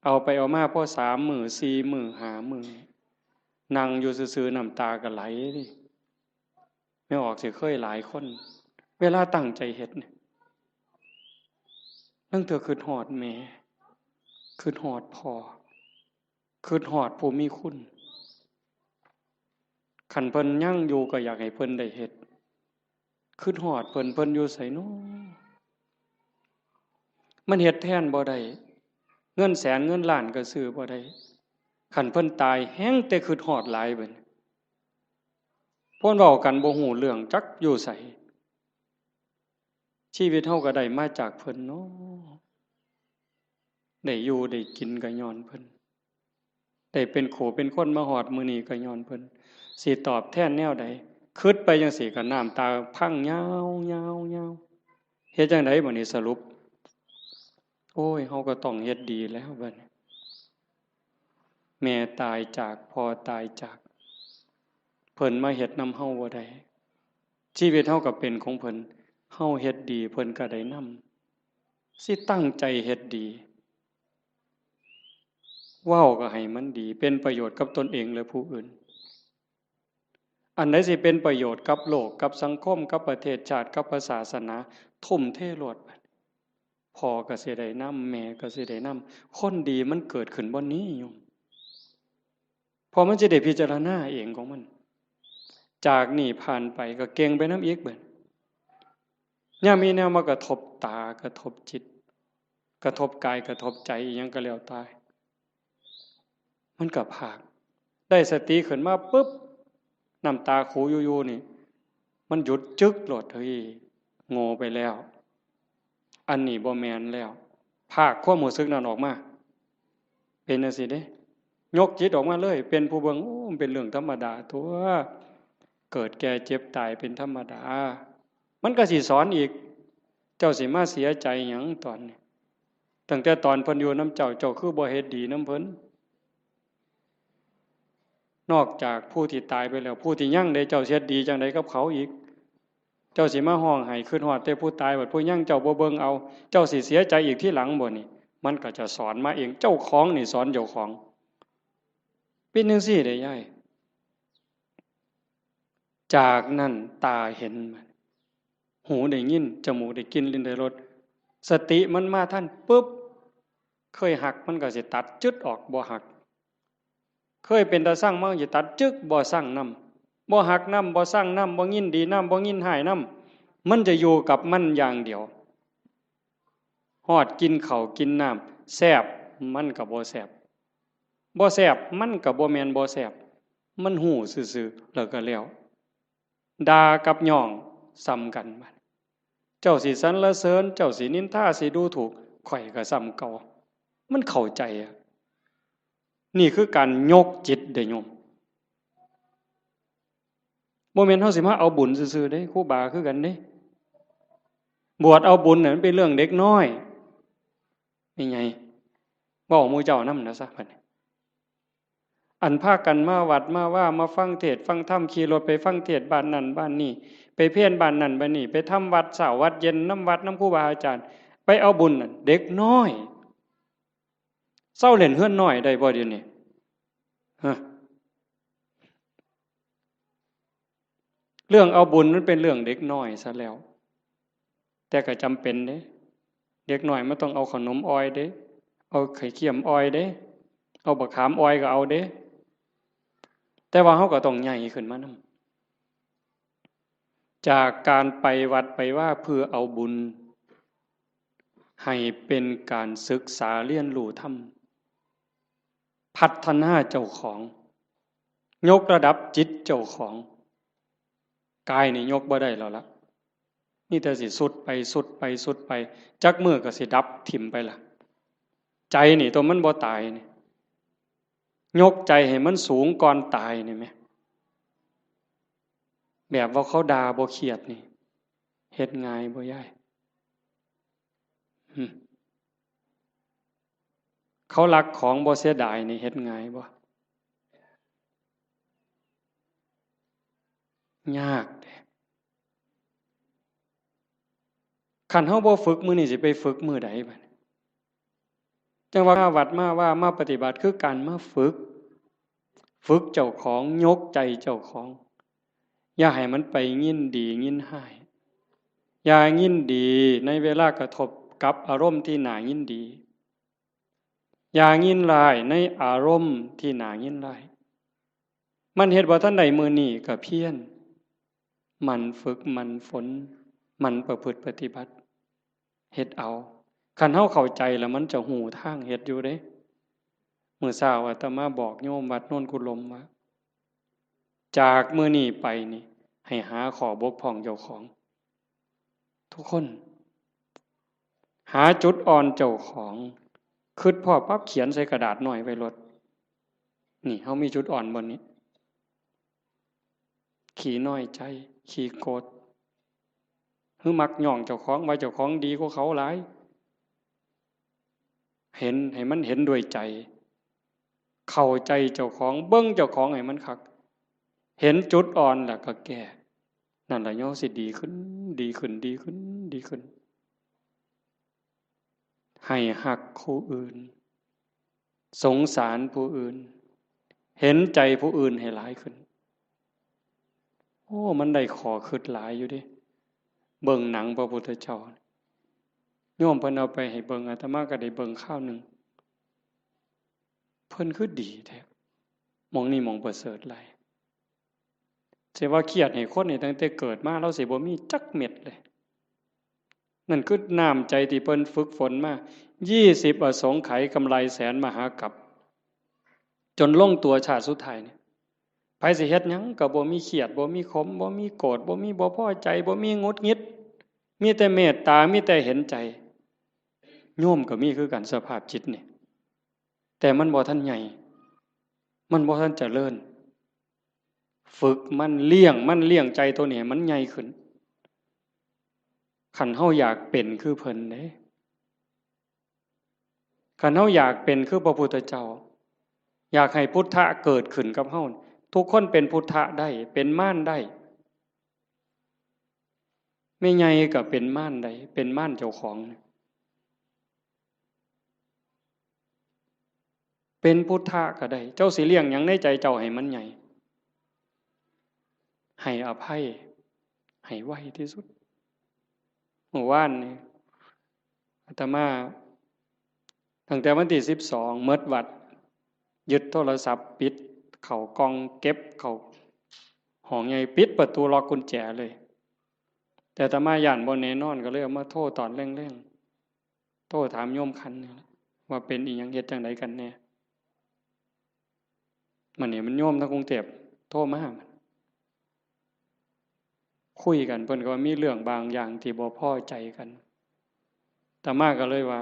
เอาไปเอามาพอสามมื้อ สี่มื้อ ห้ามื้อ นั่งอยู่ซื่อๆ น้ำตาก็ไหลเด้ แม่ออกสิเคยหลายคน เวลาตั้งใจเฮ็ดเนี่ย ลางเทื่อคิดฮอดแม่ คิดฮอดพ่อ คิดฮอดผู้มีคุณ คันเพิ่นยังอยู่ก็อยากให้เพิ่นได้เฮ็ด คิดฮอดเพิ่น เพิ่นอยู่ไสน้อ มันเฮ็ดแทนบ่ได้ เงินแสนเงินล้านก็ซื้อบ่ได้ คันเพิ่นตายแฮ่งแต่คิดฮอดหลายบัดนี้ เพิ่นเว้ากันบ่ฮู้เรื่อง จักอยู่ไส ชีวิตเฮาก็ได้มาจากเพิ่นเนาะ ได้อยู่ได้กินก็ย้อนเพิ่น ได้เป็นคู่เป็นคนมาฮอดมื้อนี้ก็ย้อนเพิ่น สิตอบแทนแนวใด คิดไปจั่งซี้ก็น้ำตาพังยาวๆๆ เฮ็ดจั่งใดบัดนี้สรุป โอ้ย เฮาก็ต้องเฮ็ดดีแล้วบัดนี้ แม่ตายจาก พ่อตายจาก เพิ่นมาเฮ็ดนำเฮาบ่ได้ ชีวิตเฮาก็เป็นของเพิ่น เฮาเฮ็ดดีเพิ่นก็ได้นำ สิตั้งใจเฮ็ดดี เว้าก็ให้มันดี เป็นประโยชน์กับตนเองและผู้อื่น อันใดสิเป็นประโยชน์กับโลก กับสังคม กับประเทศชาติ กับพระศาสนา ทุ่มเทโลด พ่อก็สิได้นำ แม่ก็สิได้นำ คนดีมันเกิดขึ้นบ่นี้โยม เพราะมันสิได้พิจารณาเองของมัน จากนี้ผ่านไปก็เก่งไปนำอีกบัด ยามมีแนวมากระทบตา กระทบจิต กระทบกาย กระทบใจ อีหยังก็แล้วแต่ มันก็พาก ได้สติขึ้นมาปุ๊บ น้ำตาคูอยู่ๆ นี่ มันหยุดจึ๊กโลด เฮ้ย โง่ไปแล้ว อันนี้บ่แม่นแล้ว พากความรู้สึกนั้นออกมา เป็นจั่งซี้เด้ ยกจิตออกมาเลย เป็นผู้เบิ่ง โอ้ มันเป็นเรื่องธรรมดาตั๊ว เกิดแก่เจ็บตายเป็นธรรมดา มันก็สิสอนอีก เจ้าสิมาเสียใจหยังตอนนี้ ตั้งแต่ตอนเพิ่นอยู่นำเจ้า เจ้าคือบ่เฮ็ดดีนำเพิ่น นอกจากผู้ที่ตายไปแล้ว ผู้ที่ยังเด้ เจ้าสิเฮ็ดดีจั่งใดกับเขาอีก เจ้าสิมาฮ้องไห้คิดฮอดแต่ผู้ตาย บัดผู้ยังเจ้าบ่เบิ่งเอา เจ้าสิเสียใจอีกทีหลังบ่นี่ มันก็จะสอนมาเอง เจ้าของนี่สอนเจ้าของ เป็นจั่งซี้เด้ยาย จากนั้นตาเห็น หูได้ยิน จมูกได้กลิ่น ลิ้นได้รส สติมันมาทันปุ๊บ เคยฮักมันก็สิตัดจึ๊ดออก บ่ฮัก เคยเป็นตาซังมันก็สิตัดจึ๊ก บ่ซังนำ บ่ฮักนำ บ่ซังนำ บ่ยินดีนำ บ่ยินร้ายนำ มันจะอยู่กับมันอย่างเดียว ฮอดกินข้าวกินน้ำ แซ่บ มันก็บ่แซ่บ บ่แซ่บ มันก็บ่แม่นบ่แซ่บ มันฮู้ซื่อๆ แล้วก็แล้ว ด่ากับย้องส่ำกัน บัดเจ้าสิสรรเสริญ เจ้าสินินทา สิดูถูก ข้อยก็ส่ำเก่า มันเข้าใจอะ นี่คือการยกจิตเด้โยม บ่แม่นเฮาสิมาเอาบุญซื่อๆเด้ ครูบาคือกันเด้ บวชเอาบุญน่ะมันเป็นเรื่องเด็กน้อย แม่ใหญ่ เว้าหมู่เจ้านำนะซะบัดนี้ อันพากันมาวัดมาวา มาฟังเทศน์ฟังธรรม ขี่รถไปฟังเทศน์บ้านนั่นบ้านนี่ ไปเพลบ้านนั่นบ้านนี่ ไปทำวัดเช้าวัดเย็นนำวัดนำครูบาอาจารย์ ไปเอาบุญน่ะ เด็กน้อย เซาเล่นเฮือนน้อยได้บ่เดี๋ยวนี้ ฮะ เรื่องเอาบุญมันเป็นเรื่องเด็กน้อยซะแล้ว แต่ก็จำเป็นเด้ เด็กน้อยมันต้องเอาขนมอ่อยเด้ เอาไข่เค็มอ่อยเด้ เอาบักขามอ่อยก็เอาเด้ แต่ว่าเฮาก็ต้องใหญ่ขึ้นมานำ จากการไปวัดไปวาเพื่อเอาบุญ ให้เป็นการศึกษาเรียนรู้ธรรม พัฒนาเจ้าของ ยกระดับจิตเจ้าของ กายนี่ยกบ่ได้แล้วละ มีแต่สิทรุดไปทรุดไปทรุดไป จักมื้อก็สิดับถิ่มไปละ ใจนี่ตัวมันบ่ตายนี่ ยกใจให้มันสูงก่อนตายนี่แหม แบบว่าเขาด่าบ่เครียดนี่ เฮ็ดง่ายบ่ยาย หึ เขาลักของบ่เสียดายนี่เฮ็ดง่ายบ่ ยากเด้ คันเฮาบ่ฝึกมื้อนี้สิไปฝึกมื้อใดบัดนี้ จั่งว่ามาวัดมาวา มาปฏิบัติคือการมาฝึก ฝึกเจ้าของ ยกใจเจ้าของ อย่าให้มันไปยินดียินร้าย อย่ายินดีในเวลากระทบกับอารมณ์ที่น่ายินดี อย่ายินร้ายในอารมณ์ที่น่ายินร้าย มันเฮ็ดบ่ทันได้มื้อนี้ก็เพียร หมั่นฝึก หมั่นฝน หมั่นประพฤติปฏิบัติ เฮ็ดเอา คันเฮาเข้าใจแล้วมันจะฮู้ทางเฮ็ดอยู่เด้ มื้อเช้าอาตมาบอกโยมวัดโนนกุลมว่า จากมื้อนี้ไปนี่ ให้หาข้อบกพร่องเจ้าของ ทุกคน หาจุดอ่อนเจ้าของ คิดพ้อปั๊บเขียนใส่กระดาษน้อยไว้โลด นี่ เฮามีจุดอ่อนบ่นี่ ขี้น้อยใจ ขี้โกรธ หรือมักย้องเจ้าของว่าเจ้าของดีกว่าเขาหลาย เห็นให้มันเห็นด้วยใจ เข้าใจเจ้าของ เบิ่งเจ้าของให้มันคัก เห็นจุดอ่อนแล้วก็แก้ นั่นล่ะเฮาสิดีขึ้น ดีขึ้น ดีขึ้น ดีขึ้น ให้ฮักผู้อื่น สงสารผู้อื่น เห็นใจผู้อื่นให้หลายขึ้น โอ้ มันได้ข้อคิดหลายอยู่เด้ เบิ่งหนังพระพุทธเจ้า โยมเพิ่นเอาไปให้เบิ่ง อาตมาก็ได้เบิ่งคราวหนึ่ง เพิ่นคือดีแท้ หม่องนี้หม่องประเสริฐหลาย สิว่าเครียดให้คนนี่ตั้งแต่เกิดมา ลาวสิบ่มีจักเม็ดเลย นั่นคือน้ำใจที่เพิ่นฝึกฝนมา ยี่สิบอสงไขยกำไรแสนมหากัป จนลงตัวชาติสุดท้ายเนี่ย ไผสิเฮ็ดหยังก็บ่มีเครียด บ่มีขม บ่มีโกรธ บ่มีบ่พอใจ บ่มีหงุดหงิด มีแต่เมตตา มีแต่เห็นใจ โยมก็มีคือกันสภาพจิตนี่ แต่มันบ่ทันใหญ่ มันบ่ทันเจริญ ฝึกมัน เลี้ยงมัน เลี้ยงใจตัวนี้ให้มันใหญ่ขึ้น คันเฮาอยากเป็นคือเพิ่นเด้ คันเฮาอยากเป็นคือพระพุทธเจ้า อยากให้พุทธะเกิดขึ้นกับเฮา ทุกคนเป็นพุทธะได้ เป็นมารได้ แม่ใหญ่ก็เป็นมารได้ เป็นมารเจ้าของ เป็นพุทธะก็ได้ เจ้าสิเลี้ยงหยังในใจเจ้าให้มันใหญ่ ให้อภัย ให้ไวที่สุด เมื่อวานนี่ อาตมา ตั้งแต่วันที่สิบสอง หมดวัด ยึดโทรศัพท์ ปิดเข้ากล่อง เก็บเข้าห้องใหญ่ ปิดประตู ล็อกกุญแจเลย แต่อาตมาย้านบ่แน่นอน ก็เลยเอามาโทรตอนแลงๆ โทรถามโยมคันนี่ล่ะ ว่าเป็นอีหยัง เฮ็ดจั่งใดกันแน่ มื้อนี้มันโยมทางกรุงเทพฯ โทรมา คุยกัน เพิ่นก็ว่ามีเรื่องบางอย่างที่บ่พอใจกัน อาตมาก็เลยว่า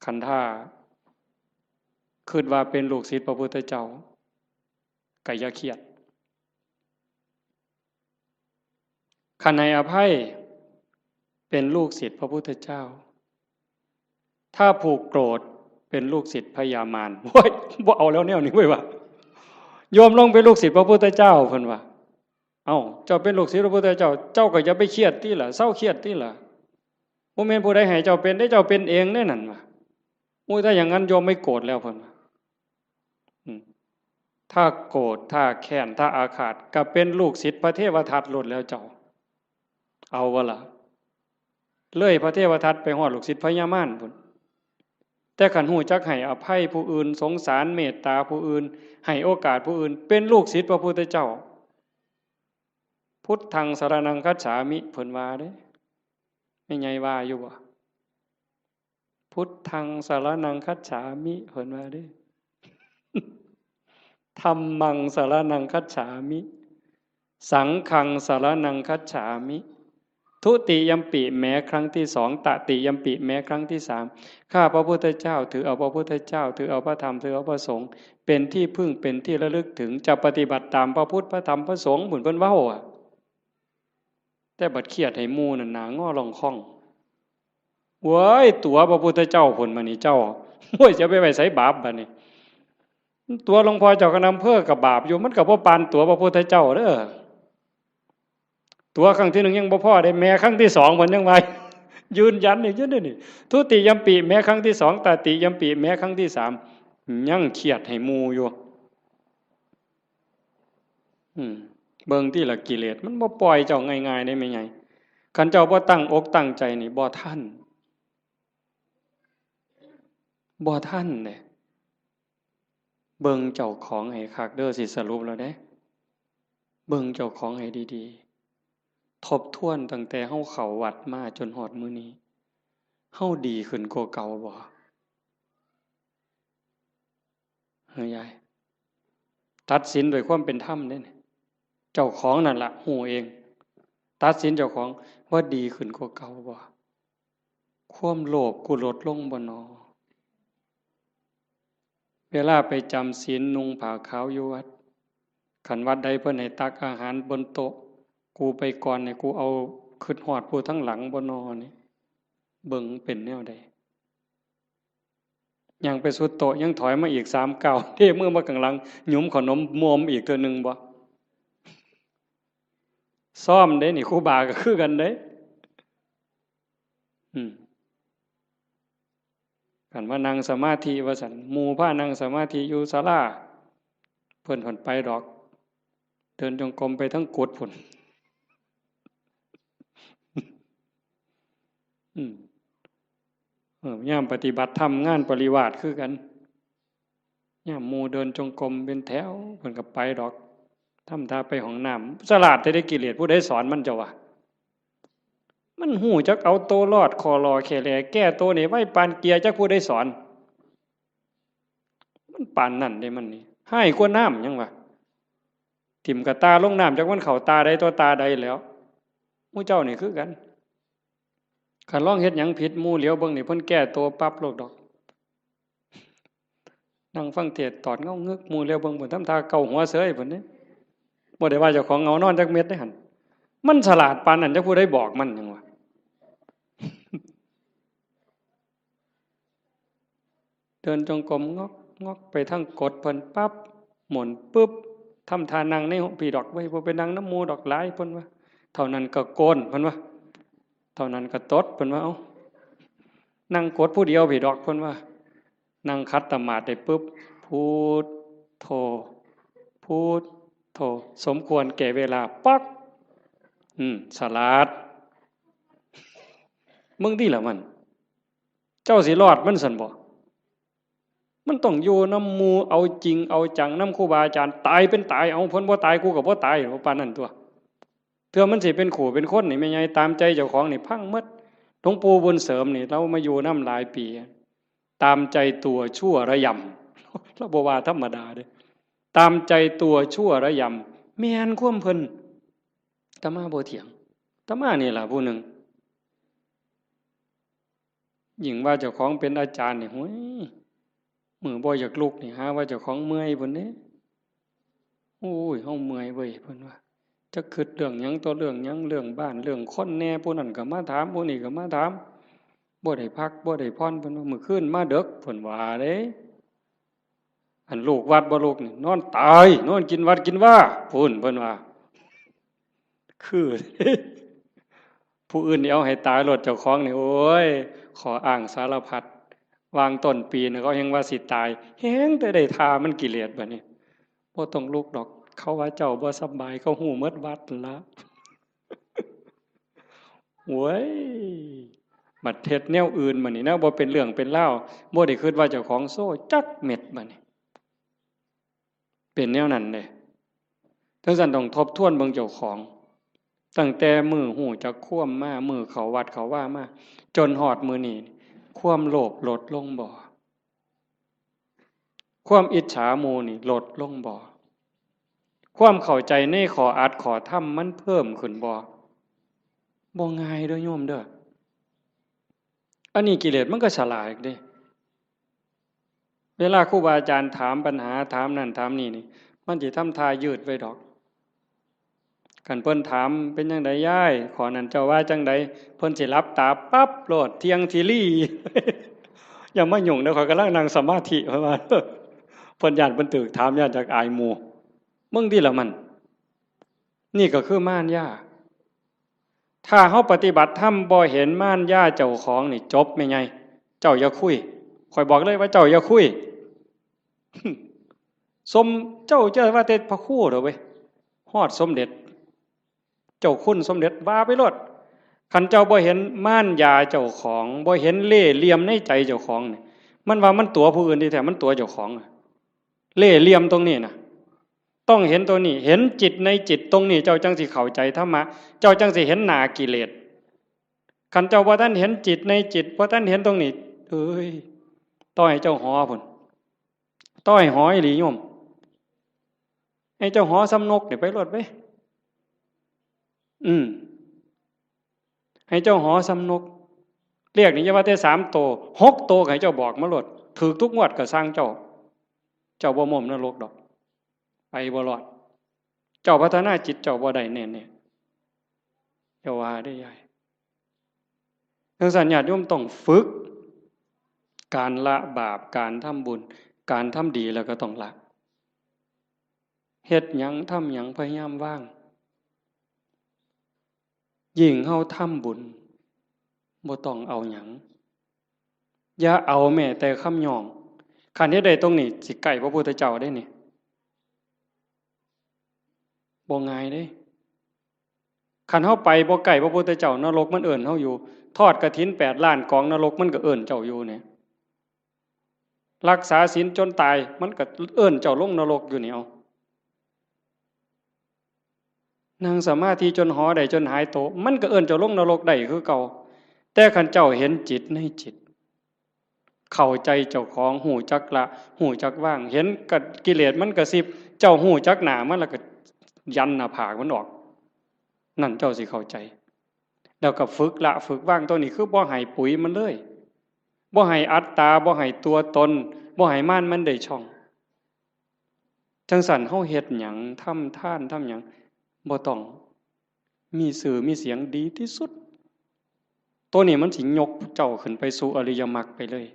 คันถ้า คิดว่าเป็นลูกศิษย์พระพุทธเจ้า ก็อย่าเครียด คันให้อภัย เป็นลูกศิษย์พระพุทธเจ้า ถ้าผูกโกรธ เป็นลูกศิษย์พญามาร โอ้ย บ่เอาแล้วแนวนี้เว้ยว่ะ โยมลองเป็นลูกศิษย์พระพุทธเจ้า เพิ่นว่า เอ้า เจ้าเป็นลูกศิษย์พระพุทธเจ้า เจ้าก็อย่าไปเครียดติล่ะ เซาเครียดติล่ะ บ่แม่นผู้ใดให้เจ้าเป็นเด้ เจ้าเป็นเองเด้นั่นว่ะ โอ้ย ถ้าอย่างนั้นโยมไม่โกรธแล้ว เพิ่นว่า อืม ถ้าโกรธ ถ้าแค้น ถ้าอาฆาต ก็เป็นลูกศิษย์พระเทวทัตโลดแล้วเจ้า เอาบ่ล่ะ เลยพระเทวทัตไปฮอดลูกศิษย์พญามารพุ้น แต่คันฮู้จักให้อภัยผู้อื่น สงสารเมตตาผู้อื่น ให้โอกาสผู้อื่น เป็นลูกศิษย์พระพุทธเจ้า พุทธังสรณังคัจฉามิ เพิ่นว่าเด้ แม่ใหญ่ว่าอยู่บ่ พุทธังสรณังคัจฉามิ เพิ่นว่าเด้ ธัมมังสรณังคัจฉามิ สังฆังสรณังคัจฉามิ ทุติยัมปิ แม้ครั้งที่สอง ตติยัมปิ แม้ครั้งที่สาม ข้าพระพุทธเจ้าถือเอาพระพุทธเจ้า ถือเอาพระธรรม ถือเอาพระสงฆ์ เป็นที่พึ่ง เป็นที่ระลึกถึง จะปฏิบัติตามพระพุทธ พระธรรม พระสงฆ์ พุ้นเพิ่นเว้าอะ แต่บัดเครียดให้หมู่นั่นหน้างอล่องค่อง เว้ย ตั๋วพระพุทธเจ้าพุ้นบัดนี้เจ้า โอ้ย จะไปไว้ไสบาปบัดนี้ ตั๋วหลวงพ่อเจ้าคณะอำเภอก็บาปอยู่ มันก็บ่ปานตั๋วพระพุทธเจ้าเด้อ ตั๋วครั้งที่หนึ่งยังบ่พอเด้ แม้ครั้งที่สองเพิ่นยังว่า ยืนยันอีกอยู่เด้นี่ ทุติยัมปิ แม้ครั้งที่สอง ตติยัมปิ แม้ครั้งที่สาม ยังเครียดให้หมู่อยู่ อืม เบิ่งติล่ะ กิเลสมันบ่ปล่อยเจ้าง่ายๆเด้ แม่ใหญ่ คันเจ้าบ่ตั้งอกตั้งใจนี่ บ่ทัน บ่ทันเด้ เบิ่งเจ้าของให้คักเด้อ สิสรุปแล้วเด้ เบิ่งเจ้าของให้ดีๆ ทบทวนตั้งแต่เฮาเข้าวัดมาจนฮอดมื้อนี้ เฮาดีขึ้นกว่าเก่าบ่ เฮ้ยยาย ตัดสินด้วยความเป็นธรรมเด้นี่ เจ้าของนั่นล่ะฮู้เอง ตัดสินเจ้าของว่าดีขึ้นกว่าเก่าบ่ ความโลภกูลดลงบ่นอ เวลาไปจำศีลนุ่งผ้าขาวอยู่วัด คันวัดใดเพิ่นให้ตักอาหารบนโต๊ะ กูไปก่อนนี่ กูเอาคิดฮอดผู้ทั้งหลังบ่นอนี่ เบิ่งเป็นแนวใด ย่างไปสุดโต๊ะ ยังถอยมาอีกสามก้าว เทมือมาข้างหลัง หยุมขนมมวมอีกเทื่อหนึ่งบ่ ซ้อมเด้นี่ ครูบาก็คือกันเด้ อืม คันว่านั่งสมาธิว่าซั่น หมู่พานั่งสมาธิอยู่ศาลา เพิ่นผ่อนไปดอก เดินจงกรมไปทั้งกุฏิพุ้น อืม เออ ยามปฏิบัติธรรมงานปริวาสคือกัน ยามหมู่เดินจงกรมเป็นแถว เพิ่นก็ไปดอก ทำท่าไปห้องน้ำ ฉลาดแท้เด้กิเลส ผู้ใดสอนมันเจ้าวะ มันฮู้จักเอาตัวรอด ข้อหล่อแค่แหล่แก้ตัวนี่ไวปานเกียร์ จักผู้ใดสอน มันปานนั่นเด้มันนี่ ฮ้ายกว่าน้ำยังวะ ถิ่มกะตาลงน้ำ จักมันเข้าตาใดต่อตาใดแล้ว หมู่เจ้านี่คือกัน คันลองเฮ็ดหยังผิดหมู่เหลียวเบิ่งนี่เพิ่นแก้ตัวปั๊บโลดดอก นั่งฟังเทศน์ตอดเหง้าเงือก หมู่เหลียวเบิ่งเพิ่นทำท่าเกาหัวเสยเพิ่นเด้ บ่ได้ว่าเจ้าของเหงานอนจักเม็ดเด้หั่น มันฉลาดปานนั้น จักผู้ใดบอกมันหยังวะ เดินจงกรมงอกงอกไปทางกดเพิ่นปั๊บ หมุนปึ๊บ ทำท่านั่งในห้องพีดอก เว้ย บ่ไปนั่งนำหมู่ดอก หลายเพิ่นว่า เท่านั้นก็โกนเพิ่นว่า เท่านั้นก็ตดเพิ่นว่า เอ้า นั่งกดผู้เดียวพีดอกเพิ่นว่า นั่งขัดสมาธิได้ปึ๊บ พุทโธ พุทโธ สมควรแก่เวลา ปั๊ก อืม สลาด มึงติล่ะมัน เจ้าสิรอดมันซั่นบ่ มันต้องอยู่นำหมู่ เอาจริงเอาจังนำครูบาอาจารย์ ตายเป็นตาย เอา เพิ่นบ่ตาย กูก็บ่ตาย ว่าปานนั้นตั๊ว เทื่อมันสิเป็นคู่เป็นคนนี่ แม่ใหญ่ ตามใจเจ้าของนี่พังหมด หลวงปู่บุญเสริมนี่ ลาวมาอยู่นำหลายปี ตามใจตัวชั่วระยำ ลาวบ่ว่าธรรมดาเด้ ตามใจตัวชั่วระยำ แม่นความเพิ่น อาตมาบ่เถียง อาตมานี่ล่ะผู้หนึ่ง ยิ่งว่าเจ้าของเป็นอาจารย์นี่ โอ้ย มื้อบ่อยากลุกนี่ หาว่าเจ้าของเมื่อยพุ้นเด้ โอ้ย เฮาเมื่อยเว้ย เพิ่นว่า จักคิดเรื่องหยังต่อเรื่องหยัง เรื่องบ้าน เรื่องคนแหน่ ผู้นั้นก็มาถาม ผู้นี้ก็มาถาม บ่ได้พัก บ่ได้ผ่อน เพิ่นว่า มื้อคืนมาดึก เพิ่นว่าเด้ อันลูกวัดบ่ลูกนี่ นอนตาย นอนกินวัดกินวา พุ้น เพิ่นว่า คือ ผู้อื่นนี่เอาให้ตายโลด เจ้าของนี่ โอ้ย ข้ออ้างสารพัด วางต้นปีนี่เขาแฮ่งว่าสิตาย แฮ่งแต่ได้ท่ามันกิเลสบัดนี้ บ่ต้องลุกดอก เขาว่าเจ้าบ่สำบาย เขาฮู้หมดวัดนั่นละ โว้ย บัดเฮ็ดแนวอื่นบัดนี้นะ บ่เป็นเรื่องเป็นราว บ่ได้คิดว่าเจ้าของโซ่จักเม็ดบัดนี้ เป็นแนวนั้นเด้ จั่งซั้นต้องทบทวนเบิ่งเจ้าของ ตั้งแต่มื้อฮู้จักความมา มื้อเข้าวัดเข้าวามา จนฮอดมื้อนี้ ความโลภลดลงบ่ ความอิจฉาหมู่นี่ลดลงบ่ ความเข้าใจในข้ออัดข้อธรรมมันเพิ่มขึ้นบ่ บ่ง่ายเด้อโยมเด้อ อันนี้กิเลสมันก็ฉลาดเด้ เวลาครูบาอาจารย์ถามปัญหา ถามนั่นถามนี่นี่ มันสิทำท่ายืดไว้ดอก คันเพิ่นถาม เป็นจั่งใดยาย ข้อนั้นเจ้าว่าจั่งใด เพิ่นสิหลับตาปั๊บโลด เที่ยงทีรี อย่ามายุ่งเด้อ ข้อยกำลังนั่งสมาธิ เพิ่นว่า เพิ่นย้านเพิ่นถูกถาม ย้านจักอายหมู่ มึงติล่ะมัน นี่ก็คือมารยา ถ้าเฮาปฏิบัติธรรมบ่เห็นมารยาเจ้าของนี่จบแม่ใหญ่ เจ้าอย่าคุย ข้อยบอกเลยว่าเจ้าอย่าคุย สม เจ้าจะว่าแต่พระครูเด้อเว้ย ฮอดสมเด็จ เจ้าคุณสมเด็จว่าไปโลด คันเจ้าบ่เห็นมารยาเจ้าของ บ่เห็นเล่ห์เหลี่ยมในใจเจ้าของนี่ มันว่ามันตั๋วผู้อื่นที่แท้มันตั๋วเจ้าของอะ เล่ห์เหลี่ยมตรงนี้นะ ต้องเห็นตัวนี้ เห็นจิตในจิตตรงนี้ เจ้าจั่งสิเข้าใจธรรมะ เจ้าจั่งสิเห็นหน้ากิเลส คันเจ้าบ่ทันเห็นจิตในจิต บ่ทันเห็นตรงนี้ เอ้ย ต่อให้เจ้าหอพุ้น ต่อให้หออีหลีโยม ให้เจ้าหอส่ำนกนี่ไปโลดเว้ย อืม ให้เจ้าหอส่ำนก เลขนี่อย่าว่าแต่สามโต หกโตก็ให้เจ้าบอกมาโลด ถูกทุกงวดก็ซ่างเจ้า เจ้าบ่ม้มนรกดอก ไปบ่รอด เจ้าพัฒนาจิตเจ้าบ่ได้แน่ๆ อย่าว่าเด้อยาย จั่งซั้นญาติโยมต้องฝึก การละบาป การทำบุญ การทำดีแล้วก็ต้องละ เฮ็ดหยังทำหยังพยายามวาง ยิ่งเฮาทำบุญ บ่ต้องเอาหยัง อย่าเอาแม้แต่คำย่อง คันเฮ็ดได้ตรงนี้ สิใกล้พระพุทธเจ้าเด้นี่ บ่ง่ายเด้ คันเฮาไปบ่ใกล้พระพุทธเจ้า นรกมันเอิ้นเฮาอยู่ ทอดกฐินแปดล้านกอง นรกมันก็เอิ้นเจ้าอยู่เนี่ย รักษาศีลจนตาย มันก็เอิ้นเจ้าลงนรกอยู่นี่ เอา นั่งสมาธิจนหอได้ จนหายโต มันก็เอิ้นเจ้าลงนรกได้คือเก่า แต่คันเจ้าเห็นจิตในจิต เข้าใจเจ้าของ ฮู้จักละ ฮู้จักวาง เห็นกะ กิเลสมันกระซิบ เจ้าฮู้จักหน้ามัน แล้วก็ยันหน้าผากมันออก นั่นเจ้าสิเข้าใจ แล้วก็ฝึกละฝึกวาง ตัวนี้คือบ่ให้ปุ๋ยมันเลย บ่ให้อัตตา บ่ให้ตัวตน บ่ให้มารมันได้ช่อง จั่งซั้นเฮาเฮ็ดหยัง ทำทาน ทำหยัง บ่ต้องมีชื่อมีเสียง ดีที่สุด ตัวนี้มันสิยกเจ้าขึ้นไปสู่อริยมรรคไปเลย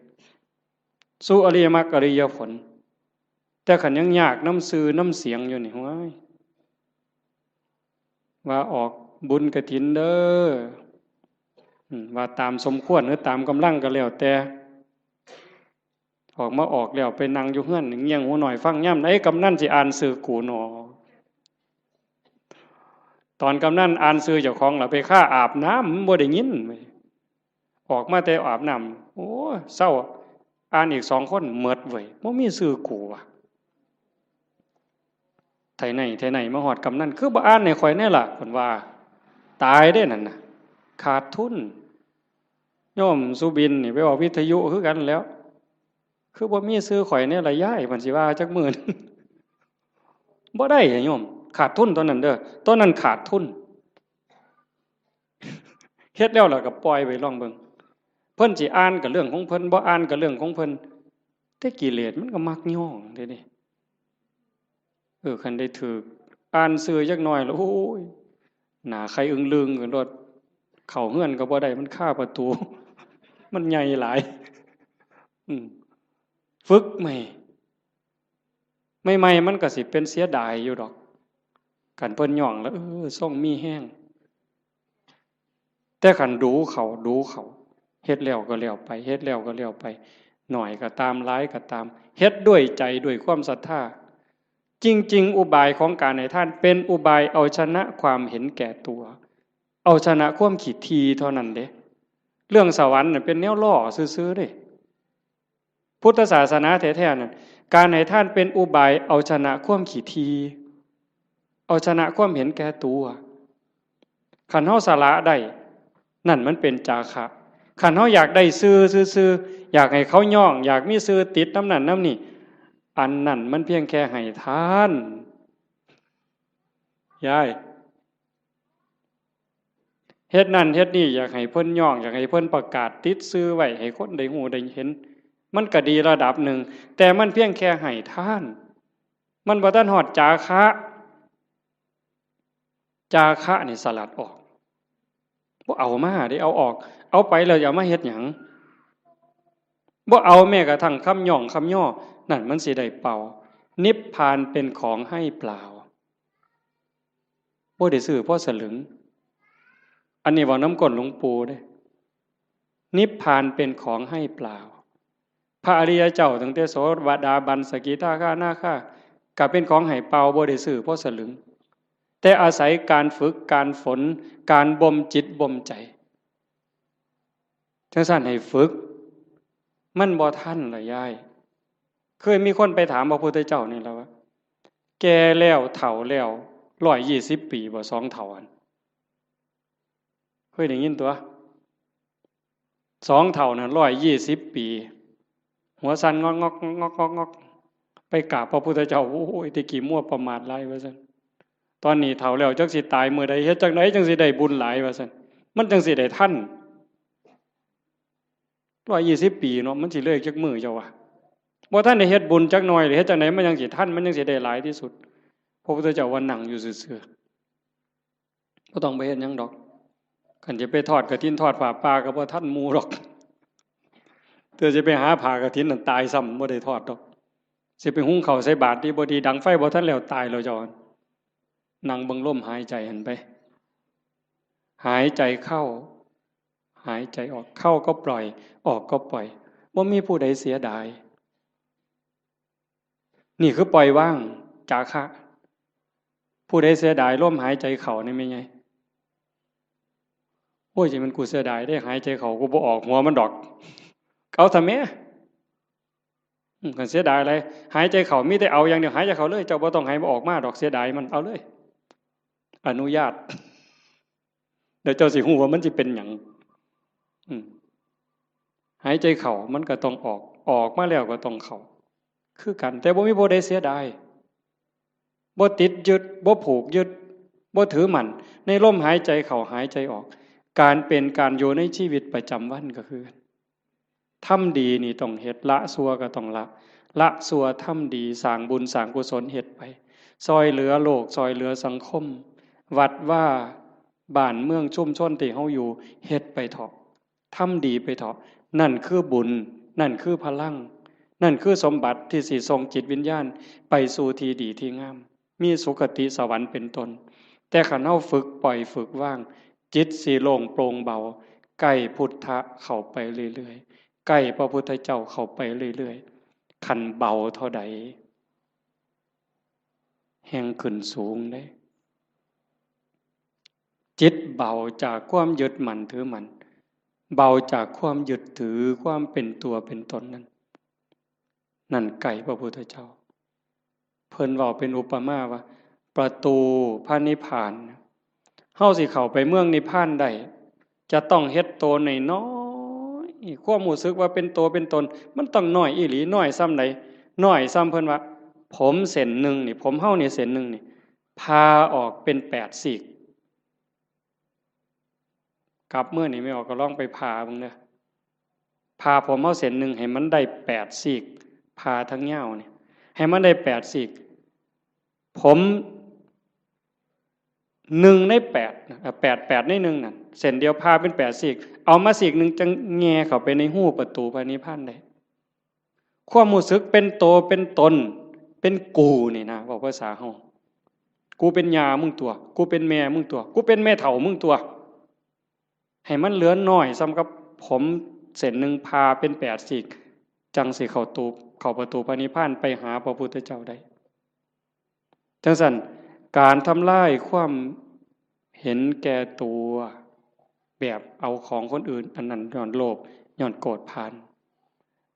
สู่อริยมรรคอริยผล แต่คันยังยากนำชื่อนำเสียงอยู่นี่ โอ้ย ว่าออกบุญกฐินเด้อ อืม ว่าตามสมควรหรือตามกำลังก็แล้วแต่ ออกมาออกแล้วไปนั่งอยู่เฮือนเงี่ยงหูหน่อยฟังยามใดกำนันสิอ่านชื่อกูหนอ ตอนกำนันอ่านชื่อเจ้าของล่ะ ไปคาอาบน้ำ มันบ่ได้ยินเว้ย ออกมาแต่อาบน้ำ โอ้ เซา อ่านอีกสองคน หมดเว้ย บ่มีชื่อกูว่ะ ไทไหน ไทไหน มาฮอดกำนัน คือบ่อ่านให้ข่อยแน่ล่ะ เพิ่นว่า ตายเด้นั่นน่ะ ขาดทุน โยมสุบินนี่ไปออกวิทยุคือกันแหล้ว คือบ่มีชื่อข่อยแน่ล่ะยาย เพิ่นสิว่าจักมื้อหนึ่ง บ่ได้โยม ขาดทุนตอนนั้นเด้อ ตอนนั้นขาดทุน เฮ็ดแล้วล่ะก็ปล่อยไว้ลองเบิ่ง เพิ่นสิอ่านก็เรื่องของเพิ่น บ่อ่านก็เรื่องของเพิ่น แต่กิเลสมันก็มักย้องเด้นี่ เออ คันได้ถืกอ่านชื่อจักหน่อยแล้ว โอ้ย หน้าไข่อึ้งลึงกันโลด เข้าเฮือนก็บ่ได้ มันคาประตู มันใหญ่หลาย อืม ฝึกใหม่ ใหม่ๆ มันก็สิเป็นเสียดายอยู่ดอก คันเพิ่นย้องแล้ว เออ ทรงมีแฮง แต่คันดูเขา ดูเขา เฮ็ดแล้วก็แล้วไป เฮ็ดแล้วก็แล้วไป น้อยก็ตาม หลายก็ตาม เฮ็ดด้วยใจ ด้วยความศรัทธา จริงๆ อุบายของการให้ทานเป็นอุบายเอาชนะความเห็นแก่ตัว เอาชนะความขี้ถี่เท่านั้นเด้ เรื่องสวรรค์น่ะเป็นแนวล้อซื่อๆ เด้ พุทธศาสนาแท้ๆ นั่น การให้ทานเป็นอุบายเอาชนะความขี้ถี่ เอาชนะความเห็นแก่ตัว คันเฮาสละได้ นั่นมันเป็นจาคะ คันเฮาอยากได้ชื่อซื่อๆ อยากให้เขาย้อง อยากมีชื่อติดนำนั่นนำนี่ อันนั้นมันเพียงแค่ให้ทาน ยาย เฮ็ดนั่นเฮ็ดนี่ อยากให้เพิ่นย้อง อยากให้เพิ่นประกาศติดชื่อไว้ ให้คนได้ฮู้ได้เห็น มันก็ดีระดับหนึ่ง แต่มันเพียงแค่ให้ทาน มันบ่ทันฮอดจาคะ จาคะนี่สลัดออก บ่เอามาเด้ เอาออก เอาไปแล้วจะเอามาเฮ็ดหยัง บ่เอาแม้กระทั่งคำย้องคำย่อ นั่นมันสิได้เป่า นิพพานเป็นของให้เปล่า บ่ได้ซื้อพอสลึง อันนี้เว้านำก้นหลวงปู่เด้ นิพพานเป็นของให้เปล่า พระอริยเจ้าตั้งแต่โสดาบัน สกิทาคานาคา ก็เป็นของให้เปล่า บ่ได้ซื้อพอสลึง แต่อาศัยการฝึก การฝน การบ่มจิตบ่มใจ จั่งซั้นให้ฝึก มันบ่ทันล่ะยาย เคยมีคนไปถามพระพุทธเจ้านี่ล่ะว่า แก่แล้วเฒ่าแล้ว ร้อยยี่สิบปีบ่ สองเฒ่าหั่น เคยได้ยินตั๊ว สองเฒ่านั่น ร้อยยี่สิบปี หัวสั่นงอกๆ งอกๆ งอกๆ ไปกราบพระพุทธเจ้า โอ้ย แต่กี้มัวประมาทหลาย ว่าซั่น ตอนนี้เฒ่าแล้วจักสิตายมื้อใด เฮ็ดจั่งใดจั่งสิได้บุญหลาย ว่าซั่น มันจั่งสิได้ทัน ร้อยยี่สิบปีเนาะ มันสิเหลืออีกจักมื้อเจ้าว่า บ่ทันได้เฮ็ดบุญจักหน่อยเลย เฮ็ดจั่งใดมันจั่งสิทัน มันจั่งสิได้หลายที่สุด พระพุทธเจ้าว่านั่งอยู่ซื่อๆ บ่ต้องไปเฮ็ดหยังดอก คันจะไปทอดกฐินทอดผ้าป่าก็บ่ทันหมู่ดอก เทื่อสิไปหาผ้ากฐินนั่นตายซ้ำ บ่ได้ทอดดอก สิไปหุงข้าวใส่บาตรดีบ่ดี ดังไฟบ่ทันแล้ว ตายแล้วเจ้า นั่งเบิ่งลมหายใจหั่นไป หายใจเข้า หายใจออก เข้าก็ปล่อย ออกก็ปล่อย บ่มีผู้ใดเสียดาย นี่คือปล่อยวาง จาคะ ผู้ใดเสียดายลมหายใจเข้านี่แม่นไง โอ้ย จะมันกูเสียดายเด้ หายใจเข้ากูบ่ออกหัวมันดอก เอาซะแม่ อืม คันเสียดายอะไร หายใจเข้ามีแต่เอาอย่างเดียว หายใจเข้าเลย เจ้าบ่ต้องให้มันออกมาดอก เสียดายมัน เอาเลย อนุญาต เดี๋ยวเจ้าสิฮู้ว่ามันสิเป็นหยัง อืม หายใจเข้ามันก็ต้องออก ออกมาแล้วก็ต้องเข้า คือกัน แต่บ่มีผู้ใดเสียดาย บ่ติดยึด บ่ผูกยึด บ่ถือมั่น ในลมหายใจเข้าหายใจออก การเป็นการอยู่ในชีวิตประจำวันก็คือกัน ทำดีนี่ต้องเฮ็ด ละชั่วก็ต้องละ ละชั่วทำดี สร้างบุญสร้างกุศลเฮ็ดไป ซ่อยเหลือโลก ซ่อยเหลือสังคม วัดวา บ้านเมืองชุมชนที่เฮาอยู่ เฮ็ดไปเถาะ ทำดีไปเถาะ นั่นคือบุญ นั่นคือพลัง นั่นคือสมบัติที่สิส่งจิตวิญญาณไปสู่ที่ดีที่งาม มีสุคติสวรรค์เป็นต้น แต่คันเฮาฝึกปล่อยฝึกวาง จิตสิโล่งโปร่งเบา ใกล้พุทธะเข้าไปเรื่อยๆ ใกล้พระพุทธเจ้าเข้าไปเรื่อยๆ คันเบาเท่าใด แฮ่งขึ้นสูงเด้ จิตเบาจากความยึดมั่นถือมั่น เบาจากความยึดถือความเป็นตัวเป็นตนนั้น นั่นใกล้พระพุทธเจ้า เพิ่นเว้าเป็นอุปมาว่า ประตูพระนิพพาน เฮาสิเข้าไปเมืองนิพพานได้ จะต้องเฮ็ดโตน้อยๆ ความรู้สึกว่าเป็นโตเป็นตน มันต้องน้อยอีหลี น้อยส่ำใด น้อยส่ำเพิ่นว่า ผมเส้นหนึ่งนี่ ผมเฮานี่เส้นหนึ่งนี่ ผ่าออกเป็นแปดซีก กลับมื้อนี่แม่ออกก็ลองไปผ่าเบิ่งเด้อ ผ่าผมเฮาเส้นหนึ่งให้มันได้แปดซีก ผ่าทั้งยาวนี่ ให้มันได้แปดซีก ผมหนึ่งในแปดนะ เอ่อ แปด แปดในหนึ่งนั่น เส้นเดียวผ่าเป็นแปดซีก เอามาซีกหนึ่งจั่งแหย่เข้าไปในฮูประตูพระนิพพานได้ ความรู้สึกเป็นโตเป็นตน เป็นกูนี่นะ เว้าภาษาเฮา กูเป็นย่ามึงตั๊ว กูเป็นแม่มึงตั๊ว กูเป็นแม่เฒ่ามึงตั๊ว ให้มันเหลือน้อยส่ำกับผมเส้นหนึ่งผ่าเป็นแปดซีก จั่งสิเข้าตู เข้าประตูพระนิพพานไปหาพระพุทธเจ้าได้ จั่งซั้น การทำลายความเห็นแก่ตัว แบบเอาของคนอื่น อันนั้นย้อนโลภ ย้อนโกรธผาน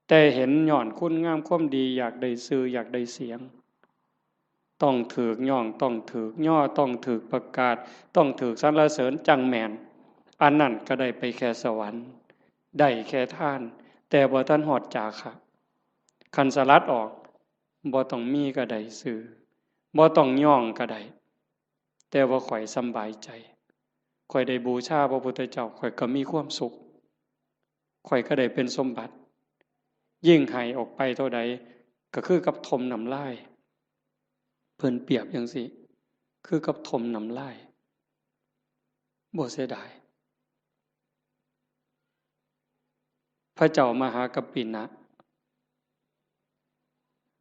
แต่เห็นย้อนคุณงามความดี อยากได้ชื่อ อยากได้เสียง ต้องถูกย้อง ต้องถูกย่อ ต้องถูกประกาศ ต้องถูกสรรเสริญจั่งแม่น อันนั้นก็ได้ไปแค่สวรรค์ ได้แค่ทาน แต่บ่ทันฮอดจาคะ คันสลัดออก บ่ต้องมีก็ได้ชื่อ บ่ต้องย้องก็ได้ แต่ว่าข้อยสำบายใจ ข้อยได้บูชาพระพุทธเจ้า ข้อยก็มีความสุข ข้อยก็ได้เป็นสมบัติ ยิ่งให้ออกไปเท่าใด ก็คือกับถมน้ำลาย เพิ่นเปรียบจั่งซี้ คือกับถมน้ำลาย บ่เสียดาย พระเจ้ามหากัปปินะ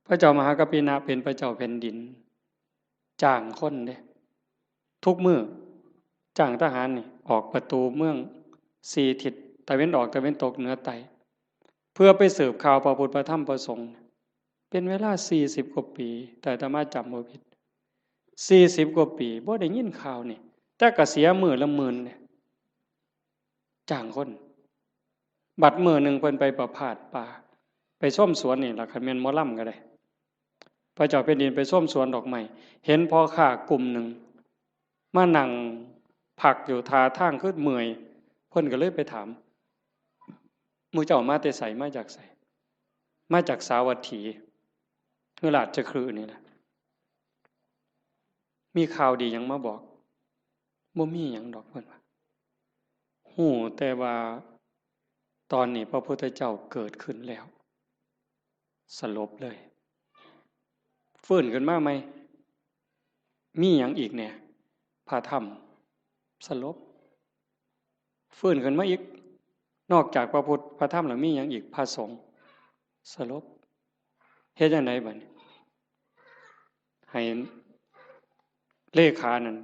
พระเจ้ามหากัปปินะเป็นพระเจ้าแผ่นดิน จ้างคนเด้ ทุกมื้อ จ้างทหารนี่ ออกประตูเมืองสี่ทิศ ตะเว็นออก ตะเว็นตก เหนือ ใต้ เพื่อไปสืบข่าวพระพุทธ พระธรรม พระสงฆ์ เป็นเวลาสี่สิบกว่าปี แต่อาตมาจำบ่ผิด สี่สิบกว่าปี บ่ได้ยินข่าวนี่ แต่ก็เสียมื้อละหมื่นเด้ จ้างคน บัดมื้อหนึ่งเพิ่นไปประพาสป่า ไปชมสวนนี่ล่ะ คันแม่นหมอลำก็ได้ พระเจ้าแผ่นดินไปชมสวนดอกไม้ เห็นพ่อค้ากลุ่มหนึ่ง มานั่งพักอยู่ท่าทางคือเมื่อย เพิ่นก็เลยไปถาม หมู่เจ้ามาแต่ไส มาจากไส มาจากสาวัตถี คือราชคฤห์นี่แหละ มีข่าวดีหยังมาบอก บ่มีหยังดอก เพิ่นว่า ฮู้แต่ว่าตอนนี้พระพุทธเจ้าเกิดขึ้นแล้ว สลบเลย ฟื้นขึ้นมาใหม่ มีหยังอีกแหน่ พระธรรม สลบ ฟื้นขึ้นมาอีก นอกจากพระพุทธ พระธรรมแล้วมีหยังอีก พระสงฆ์ สลบ เฮ็ดจั่งใดบัดนี้ ให้เลขานั่น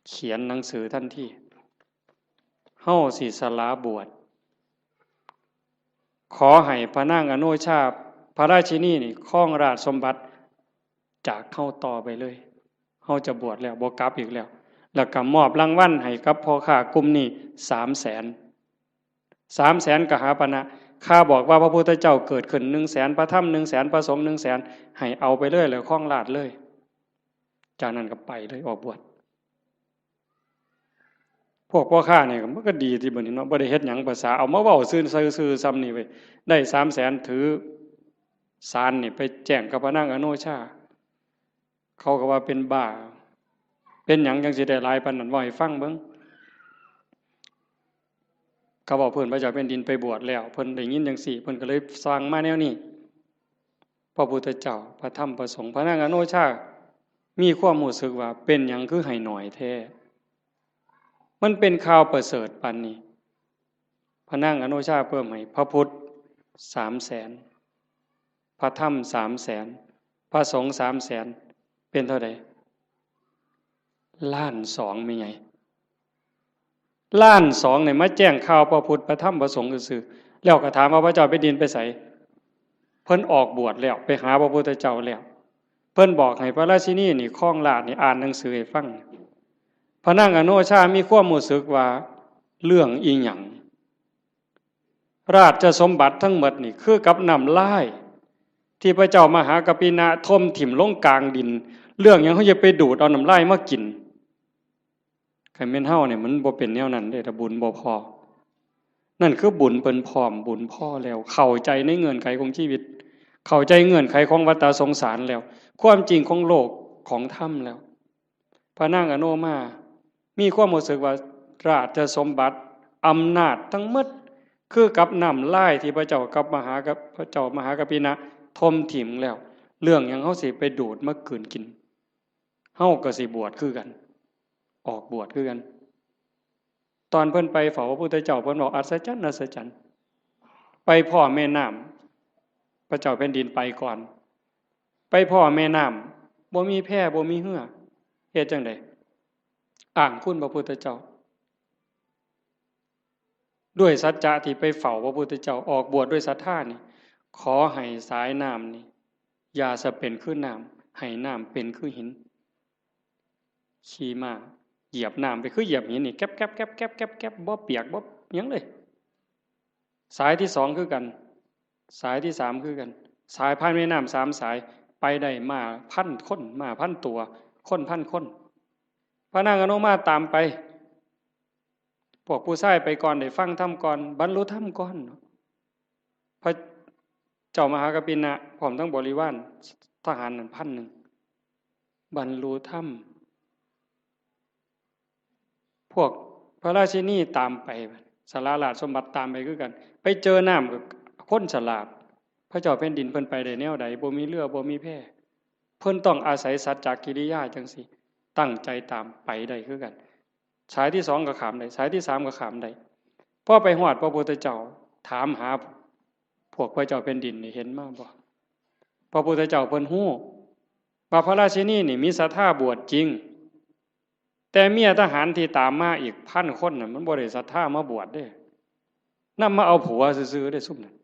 เขียนหนังสือทันที เฮาสิสละบวช ขอให้พระนางอโนชา พระราชินีนี่ครองราชสมบัติจากเฮาต่อไปเลย เฮาจะบวชแล้ว บ่กลับอีกแล้ว แล้วก็มอบรางวัลให้กับพ่อค้ากลุ่มนี้สามแสน สามแสนกหาปณะ ข้าบอกว่าพระพุทธเจ้าเกิดขึ้นหนึ่งแสน พระธรรมหนึ่งแสน พระสงฆ์หนึ่งแสน ให้เอาไปเลย แล้วครองราชย์เลย จากนั้นก็ไปเลย ออกบวช พวกพ่อค้านี่มันก็ดีติบัดนี้เนาะ บ่ได้เฮ็ดหยัง ภาษาเอามาเว้าซื่อ ซื่อๆ ส่ำนี่เว้ย ได้สามแสน ถือสารนี่ไปแจ้งกับพระนางอโนชา เขาก็ว่าเป็นบ้า เป็นหยังจั่งสิได้หลายปานนั้น เว้าให้ฟังเบิ่ง ก็เว้าพื้นพระเจ้าแผ่นดินไปบวชแล้ว เพิ่นได้ยินจั่งซี้ เพิ่นก็เลยสั่งมาแนวนี้ พระพุทธเจ้า พระธรรม พระสงฆ์ พระนางอโนชา มีความรู้สึกว่าเป็นหยังคือให้น้อยแท้ มันเป็นข่าวประเสริฐปานนี้ พระนางอโนชาเพิ่มให้พระพุทธสามแสน พระธรรมสามแสน พระสงฆ์สามแสน เป็นเท่าใด ล้านสอง แม่นไง ล้านสองเนี่ยมาแจ้งข่าวพระพุทธพระธรรมพระสงฆ์ซื่อๆ แล้วก็ถามว่าพระเจ้าแผ่นดินไปไส เพิ่นออกบวชแล้ว ไปหาพระพุทธเจ้าแล้ว เพิ่นบอกให้พระราชินีนี่ครองราชย์นี่อ่านหนังสือให้ฟัง พระนางอโนชามีความรู้สึกว่าเรื่องอีหยัง ราชสมบัติทั้งหมดนี่คือกับน้ำลาย ที่พระเจ้ามหากัปปินะถมถิ่มลงกลางดิน เรื่องหยังเขาจะไปดูดเอาน้ำลายมากิน คันแม่นเฮาเนี่ยมันบ่เป็นแนวนั้นเด้ ถ้าบุญบ่พอ นั่นคือบุญเพิ่นพร้อม บุญพอแล้ว เข้าใจในเงื่อนไขของชีวิต เข้าใจเงื่อนไขของวัฏสงสารแล้ว ความจริงของโลกของธรรมแล้ว พระนางอโนมา มีความรู้สึกว่าราชสมบัติ อำนาจทั้งหมด คือกับน้ำลายที่พระเจ้ากับมหากับ พระเจ้ามหากัปปินะถมถิ่มแล้ว เรื่องหยังเขาสิไปดูดมากืนกิน เฮาก็สิบวชคือกัน ออกบวชคือกัน ตอนเพิ่นไปเฝ้าพระพุทธเจ้า เพิ่นบอกอัศจรรย์ อัศจรรย์ ไปพ้อแม่น้ำ พระเจ้าแผ่นดินไปก่อน ไปพ้อแม่น้ำ บ่มีแพ บ่มีเฮือ เฮ็ดจั่งใด อ้างคุณพระพุทธเจ้า ด้วยสัจจะที่ไปเฝ้าพระพุทธเจ้า ออกบวชด้วยศรัทธานี่ ขอให้สายน้ำนี่ อย่าสะเป็นคือน้ำ ให้น้ำเป็นคือหิน ขี่ม้าเหยียบน้ำไปคือเหยียบหินนี่ แก๊บแก๊บแก๊บแก๊บแก๊บแก๊บ บ่เปียกบ่หยังเลย สายที่สองคือกัน สายที่สามคือกัน สายผ่านแม่น้ำสามสาย ไปได้ม้าพันคน ม้าพันตัว คนพันคน พระนางอโนมาตามไป พวกผู้ชายไปก่อน ได้ฟังธรรมก่อน บรรลุธรรมก่อน พระเจ้ามหากัปปินะ พร้อมทั้งบริวารทหารนั่นพันหนึ่ง บรรลุธรรม พวกพระราชินีตามไป สละราชสมบัติตามไปคือกัน ไปเจอน้ำก็คนสลาด พระเจ้าแผ่นดินเพิ่นไปได้แนวใด บ่มีเฮือ บ่มีแพ เพิ่นต้องอาศัยสัจจกิริยาจั่งซี้ ตั้งใจตามไปได้คือกัน สายที่สองก็ข้ามได้ สายที่สามก็ข้ามได้ พอไปฮอดพระพุทธเจ้า ถามหาพวกพระเจ้าแผ่นดินนี่ เห็นมาบ่ พระพุทธเจ้าเพิ่นฮู้ว่าพระราชินีนี่มีศรัทธาบวชจริง แต่เมียทหารที่ตามมาอีกพันคนน่ะ มันบ่ได้ศรัทธามาบวชเด้ นำมาเอาผัวซื่อๆเด้ซุมนั้น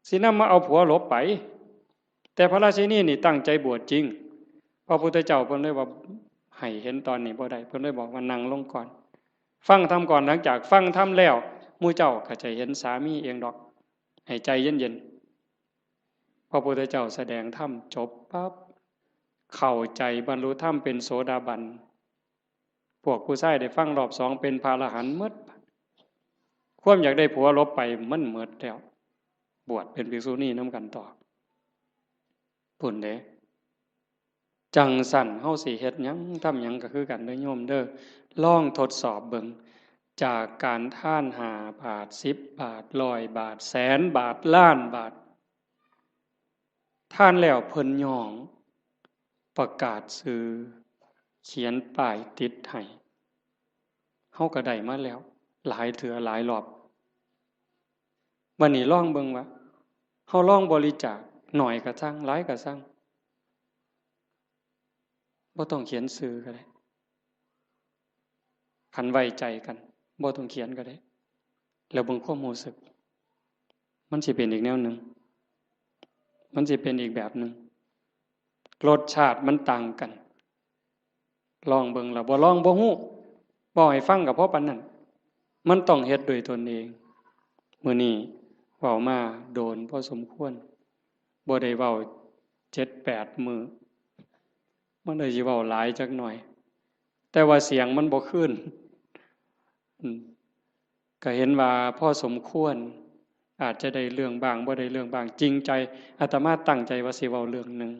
สินำมาเอาผัวหลบไป แต่พระราชินีนี่ตั้งใจบวชจริง พระพุทธเจ้าเพิ่นเลยว่าให้เห็นตอนนี้บ่ได้ เพิ่นเลยบอกว่านั่งลงก่อน ฟังธรรมก่อน หลังจากฟังธรรมแล้ว หมู่เจ้าก็จะเห็นสามีเองดอก ให้ใจเย็นๆ พระพุทธเจ้าแสดงธรรมจบปั๊บ เข้าใจบรรลุธรรมเป็นโสดาบัน พวกผู้ชายได้ฟังรอบสองเป็นพระอรหันต์หมด ความอยากได้ผัวหลบไปมันหมดแล้ว บวชเป็นภิกษุณีนำกันต่อ พุ้นเด้ จั่งซั้นเฮาสิเฮ็ดหยังทำหยังก็คือกันเด้อโยมเด้อ ลองทดสอบเบิ่ง จากการทานห้าบาท สิบบาท ร้อยบาท แสนบาท ล้านบาท ทานแล้วเพิ่นย้อง ประกาศชื่อ เขียนป้ายติดให้ เฮาก็ได้มาแล้ว หลายเทื่อหลายรอบ บัดนี้ลองเบิ่งว่า เฮาลองบริจาค น้อยก็ซัง หลายก็ซัง บ่ต้องเขียนชื่อก็ได้ คันไว้ใจกัน บ่ต้องเขียนก็ได้ แล้วเบิ่งความรู้สึก มันสิเป็นอีกแนวหนึ่ง มันสิเป็นอีกแบบหนึ่ง รสชาติมันต่างกัน ลองเบิ่ง แล้วบ่ลองบ่ฮู้ เว้าให้ฟังก็พอปานนั้น มันต้องเฮ็ดด้วยตนเอง มื้อนี้เว้ามาโดนพอสมควร บ่ได้เว้าเจ็ดแปดมื้อ มันเลยสิเว้าหลายจักหน่อย แต่ว่าเสียงมันบ่คืน อืม ก็เห็นว่าพอสมควร อาจจะได้เรื่องบ้าง บ่ได้เรื่องบ้าง จริงใจ อาตมาตั้งใจว่าสิเว้าเรื่องหนึ่ง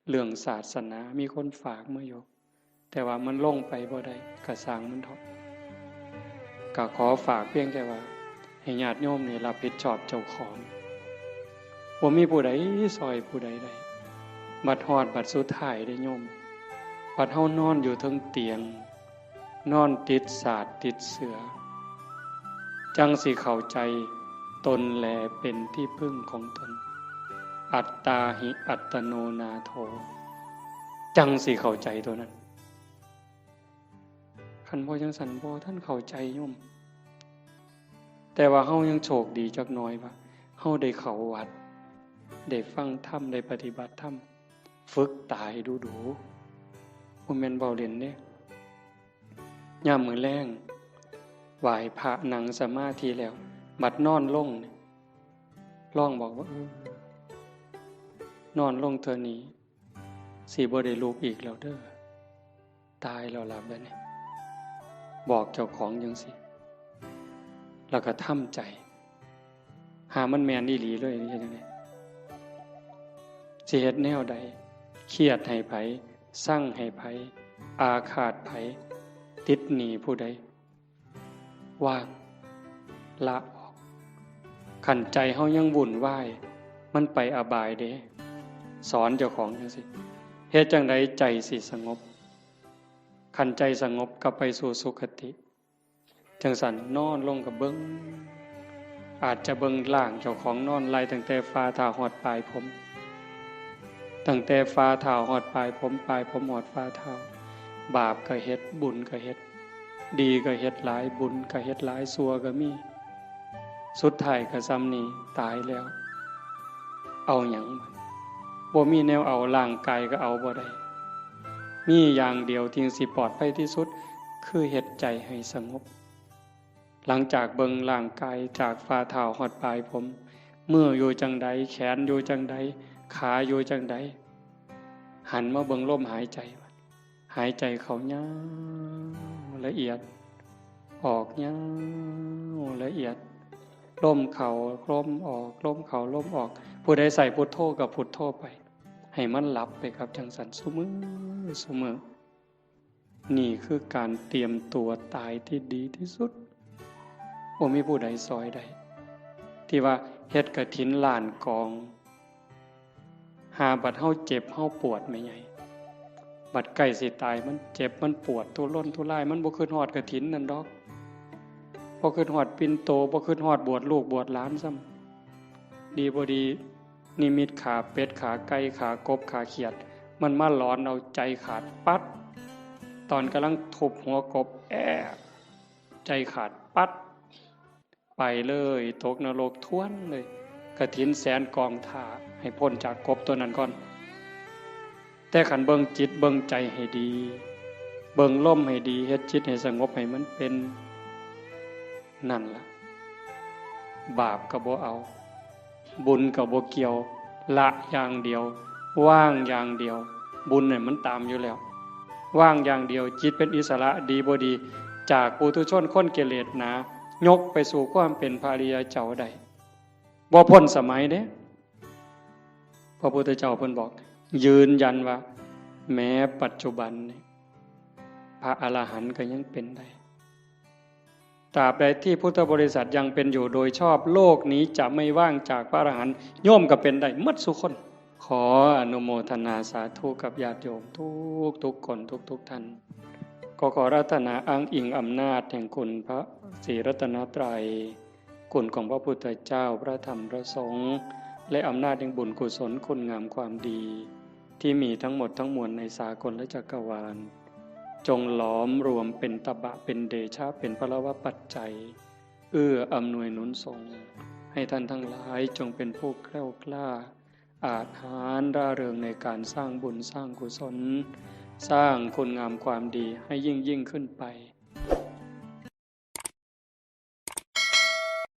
เรื่องศาสนา มีคนฝากมาอยู่ แต่ว่ามันลงไปบ่ได้ ก็ซ่างมันเถาะ ก ก็ขอฝากเพียงแค่ว่า ให้ญาติโยมนี่รับผิดชอบเจ้าของ บ่มีผู้ใดซอยผู้ใดได้ บัดฮอดบัดสุดท้ายเด้โยม บัดเฮานอนอยู่เทิงเตียง นอนติดสาดติดเสื่อ จั่งสิเข้าใจตนแลเป็นที่พึ่งของตน อัตตาหิอัตโนนาโถ จั่งสิเข้าใจตัวนั้น คันบ่จั่งซั้นบ่ทันเข้าใจโยม แต่ว่าเฮายังโชคดีจักหน่อยว่า เฮาได้เข้าวัด ได้ฟังธรรม ได้ปฏิบัติธรรม ฝึกตายดูๆ บ่แม่นเว้าเล่นเด้ ยามมื้อแลง ไหว้พระนั่งสมาธิแล้ว บัดนอนลงนี่ ลองบอกว่า เออ นอนลงเทื่อนี้ สิบ่ได้ลุกอีกแล้วเด้อ ตายแล้วล่ะบัดนี้ บอกเจ้าของจั่งซี้ แล้วก็ทำใจ หามันแม่นอีหลีเลย เฮ็ดจั่งใด สิเฮ็ดแนวใด เครียดให้ไผ ซังให้ไผ อาฆาตไผ ติดหนี้ผู้ใด วาง ละออก คันใจเฮายังวุ่นวาย มันไปอบายเด้ สอนเจ้าของจั่งซี้ เฮ็ดจั่งใดใจสิสงบ คันใจสงบก็ไปสู่สุคติ จั่งซั้นนอนลงก็เบิ่ง อาจจะเบิ่งร่างเจ้าของนอนไล่ตั้งแต่ฝ่าเท้าฮอดปลายผม ตั้งแต่ฝ่าเท้าฮอดปลายผม ปลายผมฮอดฝ่าเท้า บาปก็เฮ็ด บุญก็เฮ็ด ดีก็เฮ็ดหลาย บุญก็เฮ็ดหลาย ชั่วก็มี สุดท้ายก็ส่ำนี้ ตายแล้ว เอาหยัง บ่มีแนวเอา ร่างกายก็เอาบ่ได้ มีอย่างเดียวที่สิปลอดภัยที่สุด คือเฮ็ดใจให้สงบ หลังจากเบิ่งร่างกายจากฝ่าเท้าฮอดปลายผม มืออยู่จั่งใด แขนอยู่จั่งใด ขาอยู่จั่งใด หันมาเบิ่งลมหายใจ หายใจเข้ายาวละเอียด ออกยาวละเอียด ลมเข้าลมออก ลมเข้าลมออก ผู้ใดใส่พุทโธก็พุทโธไป ให้มันหลับไปครับ จั่งซั้นซุมื้อซุมื้อ นี่คือการเตรียมตัวตายที่ดีที่สุด บ่มีผู้ใดซอยได้ ที่ว่าเฮ็ดกฐินล้านกอง หาบัดเฮาเจ็บเฮาปวดแม่ใหญ่ บัดใกล้สิตายมันเจ็บมันปวดทุรนทุราย มันบ่คิดฮอดกฐินนั่นดอก บ่คิดฮอดปิ่นโต บ่คิดฮอดบวชลูกบวชหลานซ้ำ ดีบ่ดี นิมิตขาเป็ด ขาไก่ ขากบ ขาเขียด มันมาหลอนเอาใจขาดปั๊ด ตอนกำลังทุบหัวกบ แอะ ใจขาดปั๊ด ไปเลย ตกนรกทวนเลย กฐินแสนกองถ่า ให้พ้นจากกบตัวนั้นก่อน แต่คันเบิ่งจิตเบิ่งใจให้ดี เบิ่งลมให้ดี เฮ็ดจิตให้สงบให้มันเป็น นั่นล่ะ บาปก็บ่เอา บุญก็บ่เกี่ยว ละอย่างเดียว วางอย่างเดียว บุญเนี่ยมันตามอยู่แล้ว วางอย่างเดียว จิตเป็นอิสระ ดีบ่ดี จากปุถุชนคนกิเลสหนา ยกไปสู่ความเป็นพระอริยเจ้าได้ บ่พ้นสมัยเด้ พระพุทธเจ้าเพิ่นบอก ยืนยันว่า แม้ปัจจุบันนี่ พระอรหันต์ก็ยังเป็นได้ ตราบใดที่พุทธบริษัทยังเป็นอยู่โดยชอบ โลกนี้จะไม่ว่างจากพระอรหันต์ โยมก็เป็นได้หมดซุคน ขออนุโมทนาสาธุกับญาติโยมทุกทุกคนทุกทุกท่าน ก็ขออาราธนาอ้างอิงอำนาจแห่งคุณพระศรีรัตนตรัย คุณของพระพุทธเจ้า พระธรรม พระสงฆ์ และอำนาจแห่งบุญกุศลคุณงามความดี ที่มีทั้งหมดทั้งมวลในสากลและจักรวาล จงหลอมรวมเป็นตบะ เป็นเดชะ เป็นพลวปัจจัย เอื้ออำนวยหนุนส่ง ให้ท่านทั้งหลายจงเป็นผู้แคล้วคล้า อาจหาญร่าเริงในการสร้างบุญสร้างกุศล สร้างคุณงามความดีให้ยิ่งยิ่งขึ้นไป